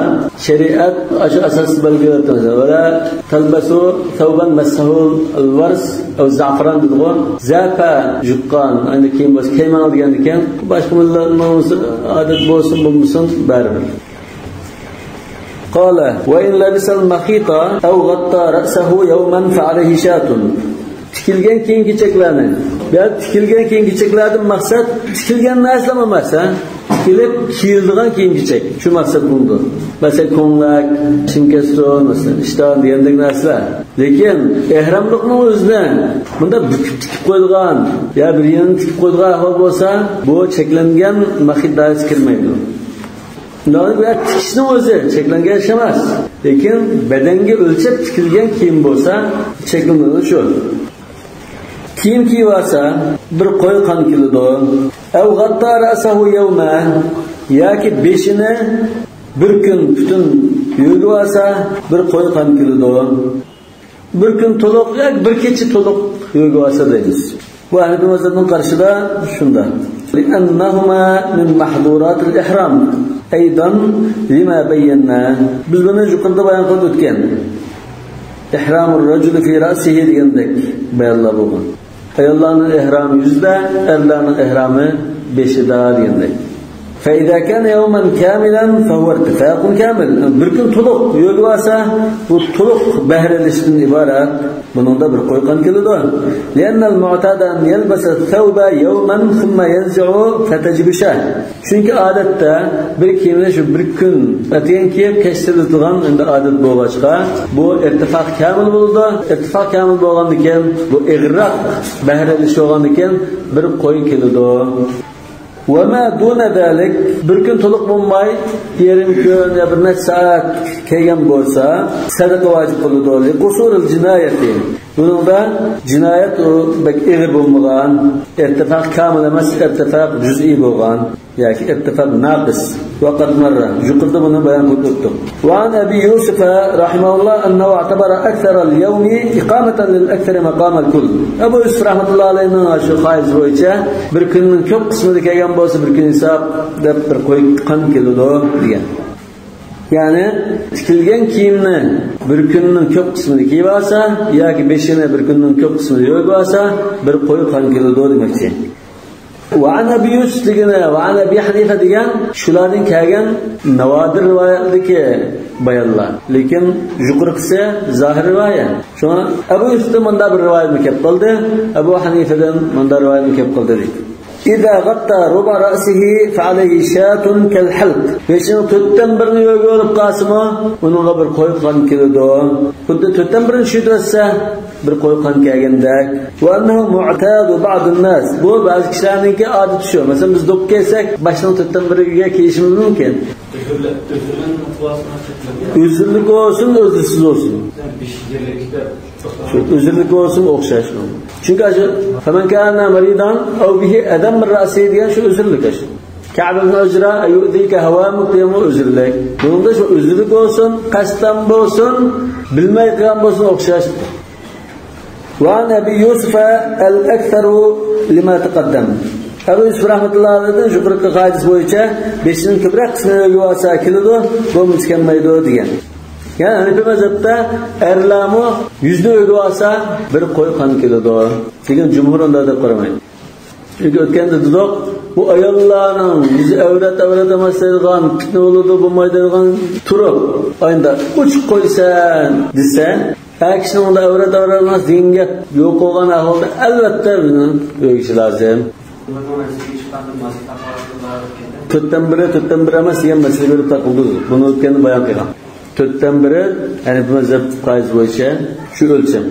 شەرىئەت ئاشۇ ئاساستا بەلگىلەپ تۇرىدۇ. ۋەلا تەلبەسۇ سەۋبەن مەسسەھۇل ۋەرس ئەۋ زەفەران دېدىغۇ. زەپە يۇققان، ئەندى كىيىم بولسا كىيمەڭ دېگەندىكىن، باشقا مىللەتنىڭ ئادەت بولسۇن بولمىسۇن بەرىبىر. قال: وإن لبس المخيط أو غطى رأسه يوما فعليه شاة. تىكىلگەن كىيىم-كېچەكلەرنى، يا تىكىلگەن كىيىم-كېچەكلەردىن مەقسەت تىكىلگەن نەرسىلەرمۇ ئەمەس، ھە؟ تىكىلىپ كىيىلىدىغان كىيىم-كېچەك، شۇ مەقسەت بولىدۇ. مەسىلەن، كۆڭلەك، شىنكەستون، مەسىلەن، ئىشتان دېگەندەك نەرسىلەر. لېكىن ئېھراملىقنىڭ ئۆزىنى مۇنداق بۈكۈپ تىكىپ قويىدىغان يا بىر يېرىنى تىكىپ قويىدىغان ئەھۋال بولسا، بۇ چەكلەنگەن مەخىت دائىرىسىگە كىرمەيدۇ. بۇ چىقىشنىڭ ئۆزى چەكلەنگەن ئىش ئەمەس. لېكىن بەدەنگە ئۆلچەپ تىكىلگەن كىيىم بولسا، چەكلىنىدۇ شۇ. كىيىم كىيىۋالسا، بىر قوي قان كېلىدۇ. أو غطى رأسه يوما، ياكى بېشىنى بىر كۈن پۈتۈن يۆگىۋالسا، بىر قوي قان كېلىدۇ. بىر كۈن تولۇق ياكى بىر كېچە تولۇق يۆگىۋالسا دەيمىز. بۇ ھەنەفىي مەزھەپنىڭ قارىشىدا شۇنداق. لأنهما من محظورات الإحرام أيضا لما بينا. بىز بۇنى يۇقىرىدا بايان قىلىپ ئۆتكەن. إحرام الرجل في رأسه دېگەندەك بايانلار بولغان. ئاياللارنىڭ ئېھرامى يۈزىدە، ئەرلەرنىڭ ئېھرامى بېشىدا دېگەندەك. فإذا كان يوما كاملا فهو ارتفاق كامل. بىر كۈن تولۇق يۆگىۋالسا، بۇ تولۇق بەھرە ئېلىشتىن ئىبارەت. بۇنىڭدا بىر قوي قان كېلىدۇ. لأن المعتاد أن يلبس الثوب يوما ثم ينزعه فتجب شاة. چۈنكى ئادەتتە بىر كىيىمنى شۇ بىر كۈن ئەتىگەن كىيىپ، كەچ سېلىدىغان ئەمدى ئادەت بولغاچقا، بۇ ئىرتىفاق كامىل بولىدۇ. ئىرتىفاق كامىل بولغاندىن كېيىن، بۇ ئېغىرراق بەھرە ئېلىش بولغاندىن كېيىن، بىر قوي كېلىدۇ. وما دون ذلك، بىر كۈن تولۇق بولماي، يېرىم كۈن يا بىر نەچچە سائەت كىيگەن بولسا، سەدىقە ۋاجىپ بولىدۇ. لقصور الجناية، بۇنىڭدا جىنايەت ئۇ بەك ئېغىر بولمىغان، ئىرتىفاق كامىل ئەمەس، ئىرتىفاق جۈزئىي بولغان ياكى ئىرتىفاق ناقىس. وقد مر، يۇقىرىدا بۇنى بايان قىلىپ ئۆتتۇق. وعن أبي يوسف رحمه الله أنه اعتبر أكثر اليوم إقامة للأكثر مقام الكل. ئەبۇ يۈسۈپ رەھمەتۇللا ئەلەيھنىڭ شۇ قائىدىسى بويىچە، بىر كۈننىڭ كۆپ قىسمىدا كەلگەن بولسا، بىر كۈن ھېساب دەپ بىر قوي قان كېلىدۇ دېگەن. يەنى تىكىلگەن كىيىمنى بىر كۈننىڭ كۆپ قىسمىدا كىيىۋالسا ياكى بېشىنى بىر كۈننىڭ كۆپ قىسمىدا يۆگىۋالسا، بىر قوي قان كېلىدۇ دېمەكچى. ۋەئەن ئەبى يۈسۈپ دېگىنى، ۋەئەن ئەبى ھەنىفە دېگەن شۇلاردىن كەلگەن ناۋادىر رىۋايەتلىكى بايانلار. لېكىن يۇقىرىقىسى زاھىر رىۋايەت. شۇڭا ئەبۇ يۈسۈپتىن مۇنداق بىر رىۋايەتمۇ كەپ قالدى، ئەبۇ ھەنىفىدىن مۇنداق رىۋايەتمۇ كەپ قالدى دېدى. إذا غطى ربع رأسه فعليه شاة كالحلق. بېشىنىڭ تۆتتىن بىرىنى يۆگىۋېلىپ قالسىمۇ، ئۇنىڭغا بىر قوي قان كېلىدۇ. خۇددى تۆتتىن بىرىنى چۈشۈرتۈۋەتسە، بىر قوي قان كەلگەندەك. وأنه معتاد بعض الناس. بۇ بەزى كىشىلەرنىڭكى ئادىتى شۇ. مەسىلەن، بىز دوپپا كىيسەك، باشنىڭ تۆتتىن بىرىگە كىيىشىمىز مۇمكىن. ئۆزۈرلۈك، ئۆزۈرلۈك نۇقتىسىنى چەكلىگەن. ئۆزۈرلۈك بولسۇن، ئۆزۈرسىز بولسۇن. شۇ ئۆزۈرلۈك بولسىمۇ ئوخشاش. چۈنكى شۇ، فمن كان مريضا أو به أذى من رأسه دېگەن شۇ ئۆزۈرلۈك شۇ. كعب بن عجرة، أيؤذيك هوامك دېگەنمۇ ئۆزۈرلۈك. بۇنىڭدا شۇ ئۆزۈرلۈك بولسۇن، قەستەن بولسۇن، بىلمەي قىلغان بولسۇن، ئوخشاش. وعن أبي يوسف الأكثر لما تقدم. ئەبۇ يۈسۈپ رەھمەتۇللا ئەلەيھىدىن يۇقىرىقى قائىدىسى بويىچە بېشىنىڭ كۆپرەك قىسمىنى يۆگىۋالسا كېلىدۇ، بولمىسا كەلمەيدۇ دېگەن. يەنى ھەنىفىي مەزھەپتە ئەرلەرمۇ يۈزنى يۆگىۋالسا بىر قوي قان كېلىدۇ دېگەن، جۇمھۇر ئۇنداق دەپ قارىمايدۇ. چۈنكى ئۆتكەندە دېدۇق، بۇ ئاياللارنىڭ يۈزى ئەۋرەت، ئەۋرەت ئەمەس دەيدىغان، پىتنە بولىدۇ، بولمايدۇ دەيدىغان تۇرۇپ، ئاينىدا ئوچۇق قويسا دېسە، ئەر كىشىنىڭ ئۇندا ئەۋرەت، ئەۋرەت ئەمەس دېگەن گەپ يوق بولغان ئەھۋالدا ئەلۋەتتە بۇنى يۆگىشى لازىم. تۆتتىن بىرى، تۆتتىن بىرى ئەمەس دېگەن مەسىلە بېرىپ تاقىلدى. بۇنى ئۆتكەندە بايان قىلغان. تۆتتىن بىرى ھەنىفىي مەزھەپ قائىدىسى بويىچە شۇ ئۆلچەم.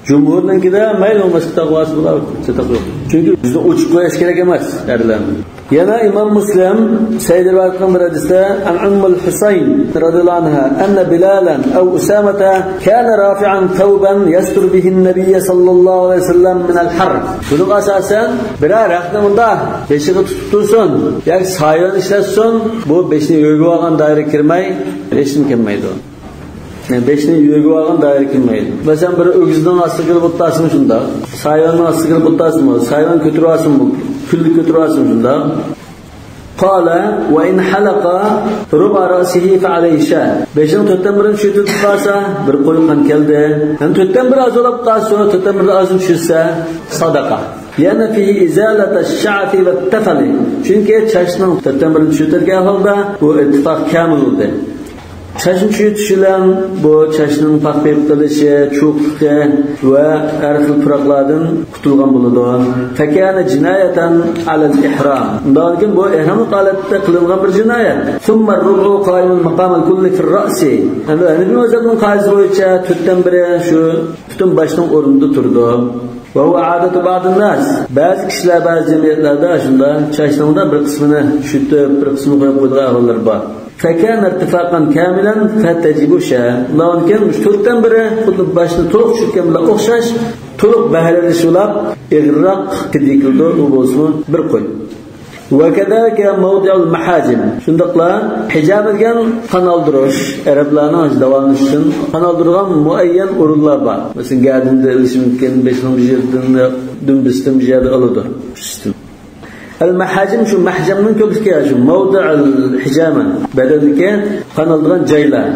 جۇمھۇرنىڭكىدە مەيلى بولمىسا تاقىۋالسا بولار، تاقىۋالسا. چۈنكى بىزنى ئوچۇق قويۇش كېرەك ئەمەس ئەرلەرنى. يەنە ئىمام مۇسلىم سەھىھ رىۋايەت قىلغان بىر ھەدىستە، عن أم الحسين رضي الله عنها أن بلالا أو أسامة كان رافعا ثوبا يستر به النبي صلى الله عليه وسلم من الحر. بۇنىڭغا ئاساسەن، بىرەر رەختنى مۇنداق بېشىغا تۇتۇپ تۇرسۇن ياكى سايۋان ئىشلەتسۇن، بۇ بېشىنى يۆگىۋالغان دائىرىگە كىرمەي، ھېچنېمە كىرمەيدۇ. يەنى بېشىنى يۆگىۋالغان دائىرىگە كىرمەيدۇ. مەسىلەن، بىر ئۆگزىنىڭ ئاستىغا كىرىپ ئولتۇرسىمۇ شۇنداق، سايۋاننىڭ ئاستىغا كىرىپ ئولتۇرسىمۇ، سايۋان كۆتۈرۈۋالسىمۇ، كۈنلۈك كۆتۈرۈۋالسىمۇ شۇنداق. قال وإن حلق ربع رأسه فعليه شاة. بېشىنىڭ تۆتتىن بىرىنى چۈشۈرتۈپ قالسا، بىر قوي قان كەلدى. يەنى تۆتتىن بىرى ئاز بولۇپ قالسا، تۆتتىن بىرىدىن ئازىنى چۈشۈرسە، صدقة. لأن فيه إزالة الشعث والتفل. چۈنكى چاچنىڭ تۆتتىن بىرىنى چۈشۈرتىدىغان ھالدا بۇ ئىتتىفاق كامىل بولدى. چاچنى چۈشۈرتۈش بىلەن بۇ چاچنىڭ پاخپىيىپ قېلىشى، چۇۋۇقلۇقى ۋە ھەر خىل پۇراقلاردىن قۇتۇلغان بولىدۇ. فكان جناية على الإحرام. ئۇنداقتىن كېيىن بۇ ئېھراملىق ھالەتتە قىلىنغان بىر جىنايەت. ثم الربع قائم مقام الكل في الرأس. ئەمدى ھەنەفىي مەزھەپنىڭ قائىدىسى بويىچە تۆتتىن بىرى شۇ پۈتۈن باشنىڭ ئورنىدا تۇرىدۇ. وهو عادة بعض الناس. بەزى كىشىلەر، بەزى جەمئىيەتلەردە شۇنداق چاچنىڭ بىر قىسمىنى چۈشۈرتۈپ، بىر قىسمىنى قويۇپ قويىدىغان ئەھۋاللار بار. فكان ارتفاقا كاملا فتجب شاة. ئۇنداقتىن كېيىن مۇشۇ تۆتتىن بىرى خۇددى باشنى تولۇق چۈشۈرتكەن بىلەن ئوخشاش، تولۇق بەھرىلىنىش بولۇپ، ئېغىرراق پىدىيە كېلىدۇ، ئۇ بولسىمۇ بىر قوي. وكذلك موضع المحاجم. شۇنداقلا ھىجامە دېگەن قان ئالدۇرۇش، ئەرەبلەرنىڭ داۋالىنىشى ئۈچۈن قان ئالدۇرىدىغان مۇئەييەن ئورۇنلار بار. مەسىلەن، گەدىنىدىن ئېلىشى مۇمكىن، بېشىنىڭ بىر يېرىدىن، دۈمبىسىدىن بىر يەردىن ئالىدۇ. ئەل مەھاجىم، شۇ مەھجەمنىڭ كۆپلۈكى، شۇ موضع ئەل ھىجامە، بەدەندىكى قان ئالىدىغان جايلار.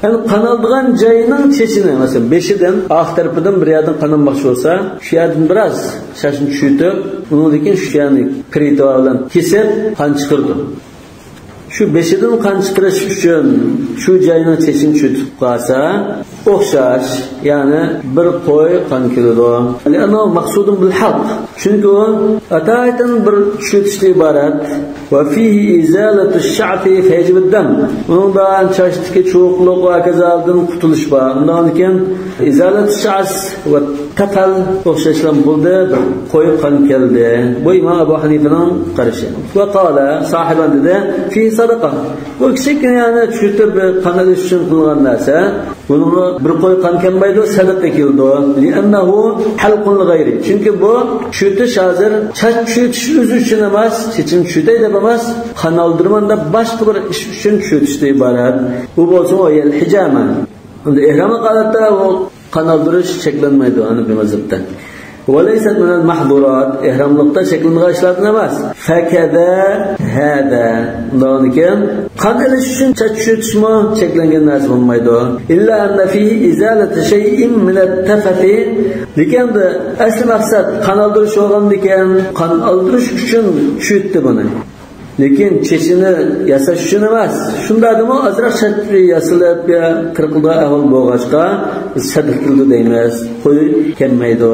يەنى قان ئالىدىغان جاينىڭ چېچىنى، مەسىلەن، بېشىدىن ئارقا تەرىپىدىن بىر يەردىن قان ئالماقچى بولسا، شۇ يەردىن بىراز چاچنى چۈشۈرتۈپ، ئۇنىڭدىن كېيىن شۇ يەرنى پېرىتىۋار بىلەن كېسىپ قان چىقىرىدۇ. شۇ بېشىدىن قان چىقىرىش ئۈچۈن شۇ جاينىڭ چېچىنى چۈشۈرتۈپ قالسا، ئوخشاش، يەنى بىر قوي قان كېلىدۇ. لأنه مقصود بالحلق. چۈنكى ئۇ ئاتايىتەن بىر چۈشۈرتۈشتىن ئىبارەت. وفيه إزالة الشعث فيجب الدم. ئۇنىڭدا چاچتىكى چۇۋۇقلۇق ۋە ھاكازادىن قۇتۇلۇش بار. ئۇنداقتىن كېيىن إزالة الشعث ۋە تەپەل ئوخشاشلا بولدى، بىر قوي قان كەلدى. بۇ ئىمام ئەبۇ ھەنىفىنىڭ قارىشى. وقال صاحبان دېدى، فيه صدقة. بۇ كىچىككىنە يەنى چۈشۈرتۈپ قان ئېلىش ئۈچۈن قىلغان نەرسە. بۇنىڭغا بىر قوي قان كەلمەيدۇ، سەدىقە كېلىدۇ. لأنه حلق لغيره. چۈنكى بۇ چۈشۈرتۈش ھازىر چاچ چۈشۈرتۈش ئۆزى ئۈچۈن ئەمەس، چېچىنى چۈشۈرتەي دەپ ئەمەس، قان ئالدۇرىمەن دەپ باشقا بىر ئىش ئۈچۈن چۈشۈرتۈشتىن ئىبارەت. بۇ بولسا ئۇ يەل ھىجامە. ئەمدى ئېھراملىق ھالەتتە ئۇ قان ئالدۇرۇش چەكلەنمەيدۇ ھەنەفىي مەزھەپتە. وليست من المحظورات، ئېھراملىقتا چەكلىنىدىغان ئىشلاردىن ئەمەس. فكذا هذا. ئۇنداقتىن كېيىن قان ئېلىش ئۈچۈن چاچ چۈشۈرتۈشمۇ چەكلەنگەن نەرسە بولمايدۇ. إلا أن فيه إزالة شيء من التفث. لېكىن ئەسلى مەقسەت قان ئالدۇرۇش بولغاندىكىن، قان ئالدۇرۇش ئۈچۈن چۈشۈرتتى بۇنى. لېكىن چېچىنى ياساش ئۈچۈن ئەمەس. شۇنداقتىمۇ ئازراق چاچ ياسىلىپ يا قىرقىلىدىغان ئەھۋال بولغاچقا، بىز سەدىقە كېلىدۇ دەيمىز. قوي كەلمەيدۇ.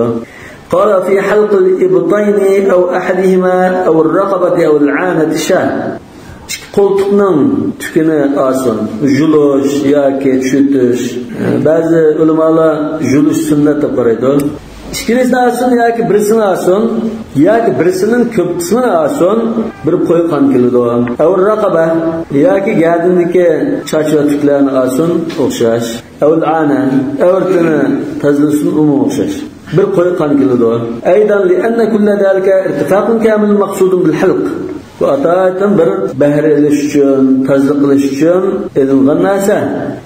قال في حلق الإبطين أو أحدهما أو الرقبة أو العانة شاة. ئىككى قولتۇقنىڭ تۈكىنى ئالسۇن. يۇلۇش ياكى چۈشۈرتۈش. بەزى ئۆلىمالار يۇلۇش سۈننەت دەپ قارايدۇ. ئىككىلىسىنى ئالسۇن ياكى بىرسىنى ئالسۇن، ياكى بىرسىنىڭ كۆپ قىسمىنى ئالسۇن، بىر قوي قان كېلىدۇ. أو الرقبة، ياكى گەدىنىدىكى چاچ ۋە تۈكلەرنى ئالسۇن، ئوخشاش. أو العانة، ئەۋرىتىنى تازىلىسۇن، ئۇمۇ ئوخشاش. بىر قوي قان كېلىدۇ. أيضا لأن كل ذلك ارتفاق كامل مقصود بالحلق. بۇ ئاتايىتەن بىر بەھرە ئېلىش ئۈچۈن، تازىلىق قىلىش ئۈچۈن ئېلىنغان نەرسە.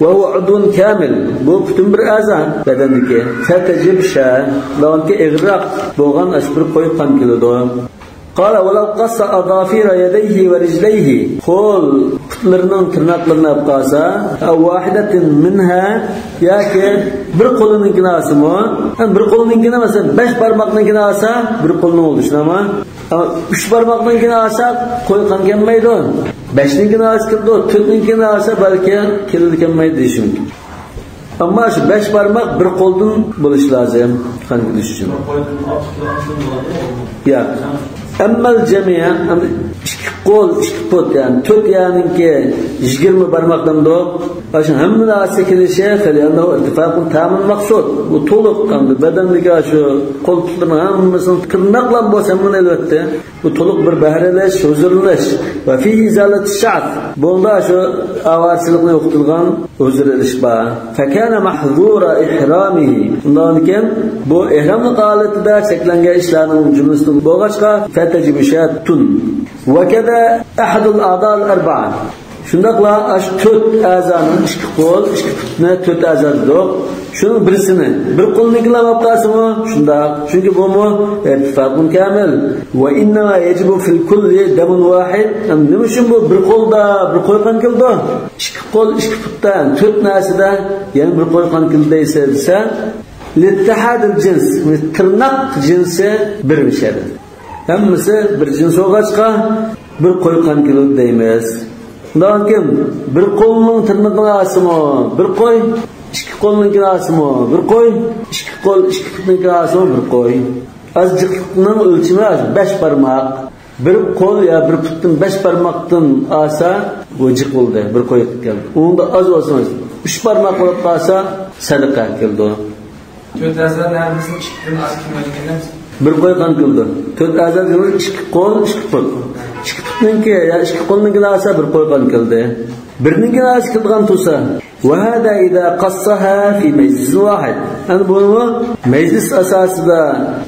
وهو عضو كامل، بۇ پۈتۈن بىر ئەزا بەدەندىكى. فتجب شاة، ئۇنىڭكى ئېغىرراق بولغان ئاشۇ بىر قوي قان كېلىدۇ. قال ولو قص أظافير يديه ورجليه، قول پۇتلىرىنىڭ تىرناقلىرىنى ئېلىپ قالسا، أو واحدة منها، ياكى بىر قولىنىڭكىنى ئالسىمۇ، ھەم بىر قولىنىڭكىنى، مەسىلەن، بەش بارماقنىڭكىنى ئالسا، بىر قولنىڭ بولدى، شۇنداقمۇ؟ ئۈچ بارماقنىڭكىنى ئالسا، قوي قان كەلمەيدۇ. بەشنىڭكىنى ئالسا كېلىدۇ، تۆتنىڭكىنى ئالسا، بەلكى كېلىدۇ، كەلمەيدۇ دېيىشى مۇمكىن. ئەمما شۇ بەش بارماق بىر قولدىن بولۇشى لازىم، قان كېلىش ئۈچۈن. ياق. أما الجميع، ئىككى قول، ئىككى پۇت، يەنى تۆت يەرنىڭكى يىگىرمە بارماق دەمدۇق. ئاشۇ ھەممىنى ئالسا كېلىشى، فلأنه ارتفاق تام مقصود. بۇ تولۇق، ئەمدى بەدەندىكى شۇ قول پۇتلىرىنىڭ ھەممىسىنى تىرناقلاپ بولسا ھەممىنى ئەلۋەتتە. بۇ تولۇق بىر بەھرىلىنىش، ھۇزۇرلىنىش. وفيه إزالة الشعث. بۇندا شۇ ئاۋارىچىلىكنى يوقىتىدىغان ھۇزۇر ئېلىش بار. فكان محظور إحرامه. شۇنداقتىن كېيىن بۇ ئېھراملىق ھالىتىدە چەكلەنگەن ئىشلارنىڭ جۈملىسىدىن بولغاچقا، فتجب شاة. وكذا أحد الأعضاء الأربعة. شۇنداقلا ئاشۇ تۆت ئەزانىڭ، ئىككى قول، ئىككى پۇتنى تۆت ئەزا دېدۇق. شۇنىڭ بىرسىنى، بىر قولنىڭكىلا ئاپتاسىمۇ؟ شۇنداق. چۈنكى بۇمۇ ارتفاق كامل. وإنما يجب في الكل دم واحد. ئەمدى نېمە ئۈچۈن بۇ بىر قولدا بىر قوي قان كېلىدۇ؟ ئىككى قول، ئىككى پۇتتا، تۆت نەرسىدە يەنە بىر قوي قان كېلىدۇ دەيسىز دېسە، لاتحاد الجنس، تىرناق جىنسى بىر مىشەدە. ھەممىسى بىر جىنس بولغاچقا، بىر قوي قان كېلىدۇ دەيمىز. شۇنداقكەن، بىر قولنىڭ تىرنىقىنى ئالسىمۇ بىر قوي، ئىككى قولنىڭكىنى ئالسىمۇ بىر قوي، ئىككى قول، ئىككى پۇتنىڭكىنى ئالسىمۇ بىر قوي. ئازچىقلىقنىڭ ئۆلچىمى بەش بارماق. بىر قول يا بىر پۇتتىن بەش بارماقتىن ئالسا، بۇ جىق بولدى، بىر قوي قىلىپ كەلدى. ئۇنىڭدا ئاز بولسا، ئۈچ بارماق بولۇپ قالسا، سەدىقە كېلىدۇ. تۆت ئەزانىڭ ھەممىسىنى ئىككىدىن ئاز كېلمەيدىكەن. بىر قوي قان كېلىدۇ. تۆت ئەزا دېگىنىمىز ئىككى قول، ئىككى پۇت. ئىككى پۇتنىڭكى يا ئىككى قولنىڭكىنى ئالسا، بىر قوي قان كېلدى. بىرنىڭكىنى ئالسا كېلىدىغان تۇرسا. وهذا إذا قصها في مجلس واحد. ئەنە بۇنى مەجلىس ئاساسىدا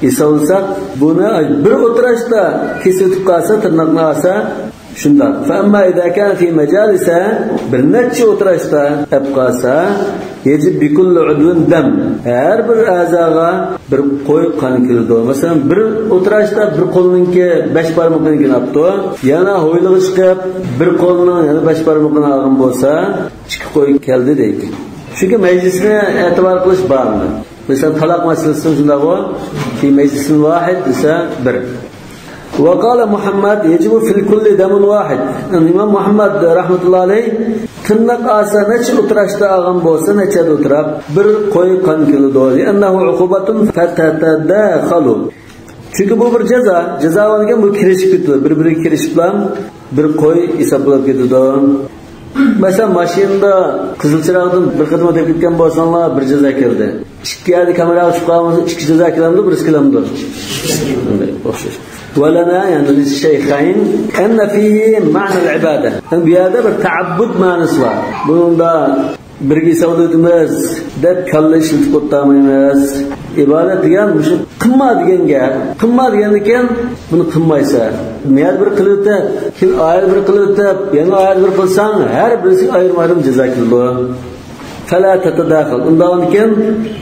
ھېسابلىساق، بۇنى بىر ئولتۇراشتا كېسىۋېتىپ قالسا، تىرناقنى ئالسا، شۇنداق. فأما إذا كان في مجالس، بىر نەچچە ئولتۇراشتا ئەپ قالسا، يجب بكل عضو دم. ھەر بىر ئەزاغا بىر قوي قان كېلىدۇ. مەسىلەن، بىر ئولتۇراشتا بىر قولنىڭكى بەش بارمىقىنىڭكىنى ئاپتۇ. يەنە ھويلىغا چىقىپ، بىر قولنىڭ يەنە بەش بارمىقىنى ئالغان بولسا، ئىككى قوي كەلدى دەيدۇ. چۈنكى مەجلىسنى ئېتىبار قىلىش بار ئۇندا. مەسىلەن، تالاق مەسىلىسى شۇنداقغۇ، في مجلس واحد دېسە بىر. وقال محمد يجب في الكل دم واحد. ئىمام مۇھەممەد رەھمەتۇللا ئەلەيھ، تىرناق ئالسا نەچچە ئولتۇراشتا ئالغان بولسا، نەچچە ئولتۇراپ، بىر قوي قان كېلىدۇ. لأنه عقوبة فتتداخل. چۈنكى بۇ بىر جازا. جازا بولغاندىكىن بۇ كىرىشىپ كېتىدۇ. بىر-بىرىگە كىرىشىپلا بىر قوي ھېساب بولۇپ كېتىدۇ. مەسىلەن، ماشىنىدا قىزىل چىراغدىن بىر قېتىم ئۆتۈپ كەتكەن بولساڭلار، بىر جازا كەلدى. ئىككى يەردە كامېراغا چۈشۈپ قالغان بولسا، ئىككى جازا كېلەمدۇ، بىرسى كېلەمدۇ؟ شۇنداق ئوخشاش. ولنا، يەنى للشيخين، أن فيه معنى العبادة. يەنى بۇ يەردە بىر تەئەببۇد مەنىسى بار. بۇنىڭدا بىرگە ھېسابلاۋېتىمىز دەپ كاللا ئىشلىتىپ ئولتۇرمايمىز. ئىبادەت دېگەن مۇشۇ قىلما دېگەن گەپ. قىلما دېگەندىكىن بۇنى قىلمايسەن. مەيەر بىر قىلىۋېتىپ، كېيىن ئايەر بىر قىلىۋېتىپ، يەنە ئايەر بىر قىلساڭ، ھەر بىرسىگە ئايرىم-ئايرىم جازا كېلىدۇ. فلا تتداخل. ئۇنداقكەن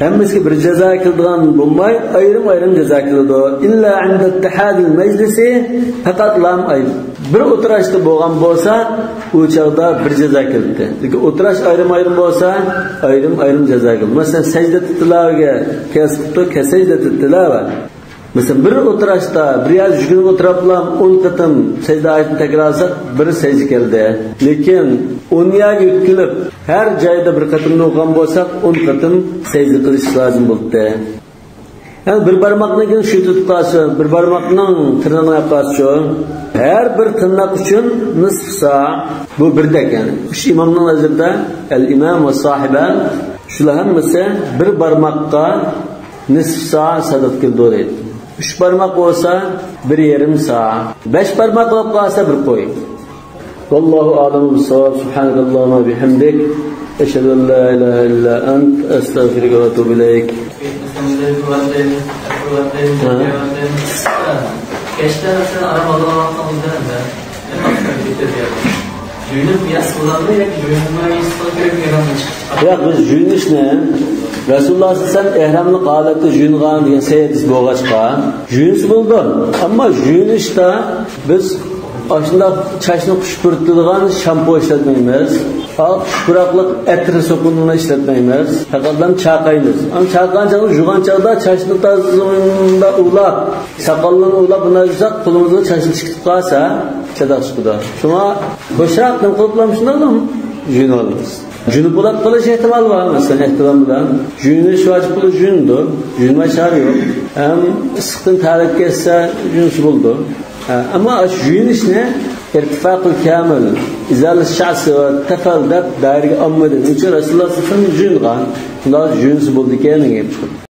ھەممىسىگە بىر جازا كېلىدىغان بولماي، ئايرىم-ئايرىم جازا كېلىدۇ. إلا عند اتحاد المجلس، پەقەتلا بىر ئولتۇراشتا بولغان بولسا، ئۇ چاغدا بىر جازا كېلىدۇ. لېكىن ئولتۇراش ئايرىم-ئايرىم بولسا، ئايرىم-ئايرىم جازا كېلىدۇ. مەسىلەن، سەجدە تىلاۋىگە كەس قىپتۇ، كە سەجدە تىلاۋە. مەسىلەن، بىر ئولتۇراشتا، بىر يەردە يۈگۈرۈپ ئولتۇرۇپلا ئون قېتىم سەجدە ئايىتىنى تەكرارلىساق، بىر سەجدە كەلدى. لېكىن ئون يەرگە يۆتكىلىپ، ھەر جايدا بىر قېتىمدا ئوقۇغان بولساق، ئون قېتىم سەجدە قىلىش لازىم بولدى. يەنى بىر بارماقنىڭكىنى شۇ تۇتۇپ قالسا، بىر بارماقنىڭ تىرنىقىنى ئېلىپ قالسىچۇ. ھەر بىر تىرناق ئۈچۈن نىسف سا. بۇ بىردەك، يەنى ئۈچ ئىمامنىڭ نەزىرىدە، ئەل ئىمام ۋە ساھىبان، شۇلار ھەممىسى بىر بارماققا نىسف سا سەدىقە كېلىدۇ دەيدۇ. ئۈچ بارماق بولسا، بىر يېرىم سا. بەش بارماق بولۇپ قالسا، بىر قوي. والله أعلم بالصواب. سبحانك اللهم وبحمدك، أشهد أن لا إله إلا أنت، أستغفرك وأتوب إليك. كەچتە مەسىلەن، ئارام ئالغان ۋاقتىڭىزدا نېمە؟ يۇيۇنۇپ ياتسا بولامدۇ ياكى يۇيۇنماي ياتسا كېرەكمۇ؟ ياق، بىز يۇيۇنۇشنى رەسۇلۇللاھ سەللەللاھۇ ئەلەيھى ۋەسەللەم ئېھرامنى قالىۋەتتى، يۇيۇنغان دېگەن سەھىھ ھەدىس بولغاچقا، يۇيۇنسا بولىدۇ. ئەمما يۇيۇنۇشتا بىز ئاشۇنداق چاچنى قۇشپۇرتىدىغان شامپۇ ئىشلەتمەيمىز. ئاق پۇراقلىق ئەتىر سوپۇنىنى ئىشلەتمەيمىز. پەقەتلا چايقايمىز. ئەمما چايقىغان چاغدا، يۇغان چاغدا چاچنى تازا ئۇۋىلاپ، ساقالنى ئۇۋىلاپ، بۇنداق يۇساق قولىمىزغا چاچنى چىقىپ قالسا، چاتاق چىقىدۇ. شۇڭا بوشراق نېمە قىلىپلا شۇنداقلا يۇيۇنۇۋالىمىز. جۇنۇپ بولۇپ قېلىش ئېھتىمالى بار، مەسىلەن، ئېھتىلام بىلەن. يۇيۇنۇش ۋاجىپ بولۇپ يۇيۇنىدۇ. يۇيۇنماي چارە يوق. ھەم ئىسسىقتىن تەرلەپ كەتسە، يۇيۇنسا بولىدۇ. ھە، ئەمما شۇ يۇيۇنۇشنى ئىرتىفاقۇل كامىل، ئىزالە شەئسى ۋە تەفەل دەپ دائىرىگە ئالمىدى. ئۇنىڭ ئۈچۈن رەسۇلۇللاھ سەللەللاھۇ ئەلەيھى ۋەسەللەم يۇيۇنغان. شۇنداق يۇيۇنسا بولىدىكەن دېگەن گەپ چىقىدۇ.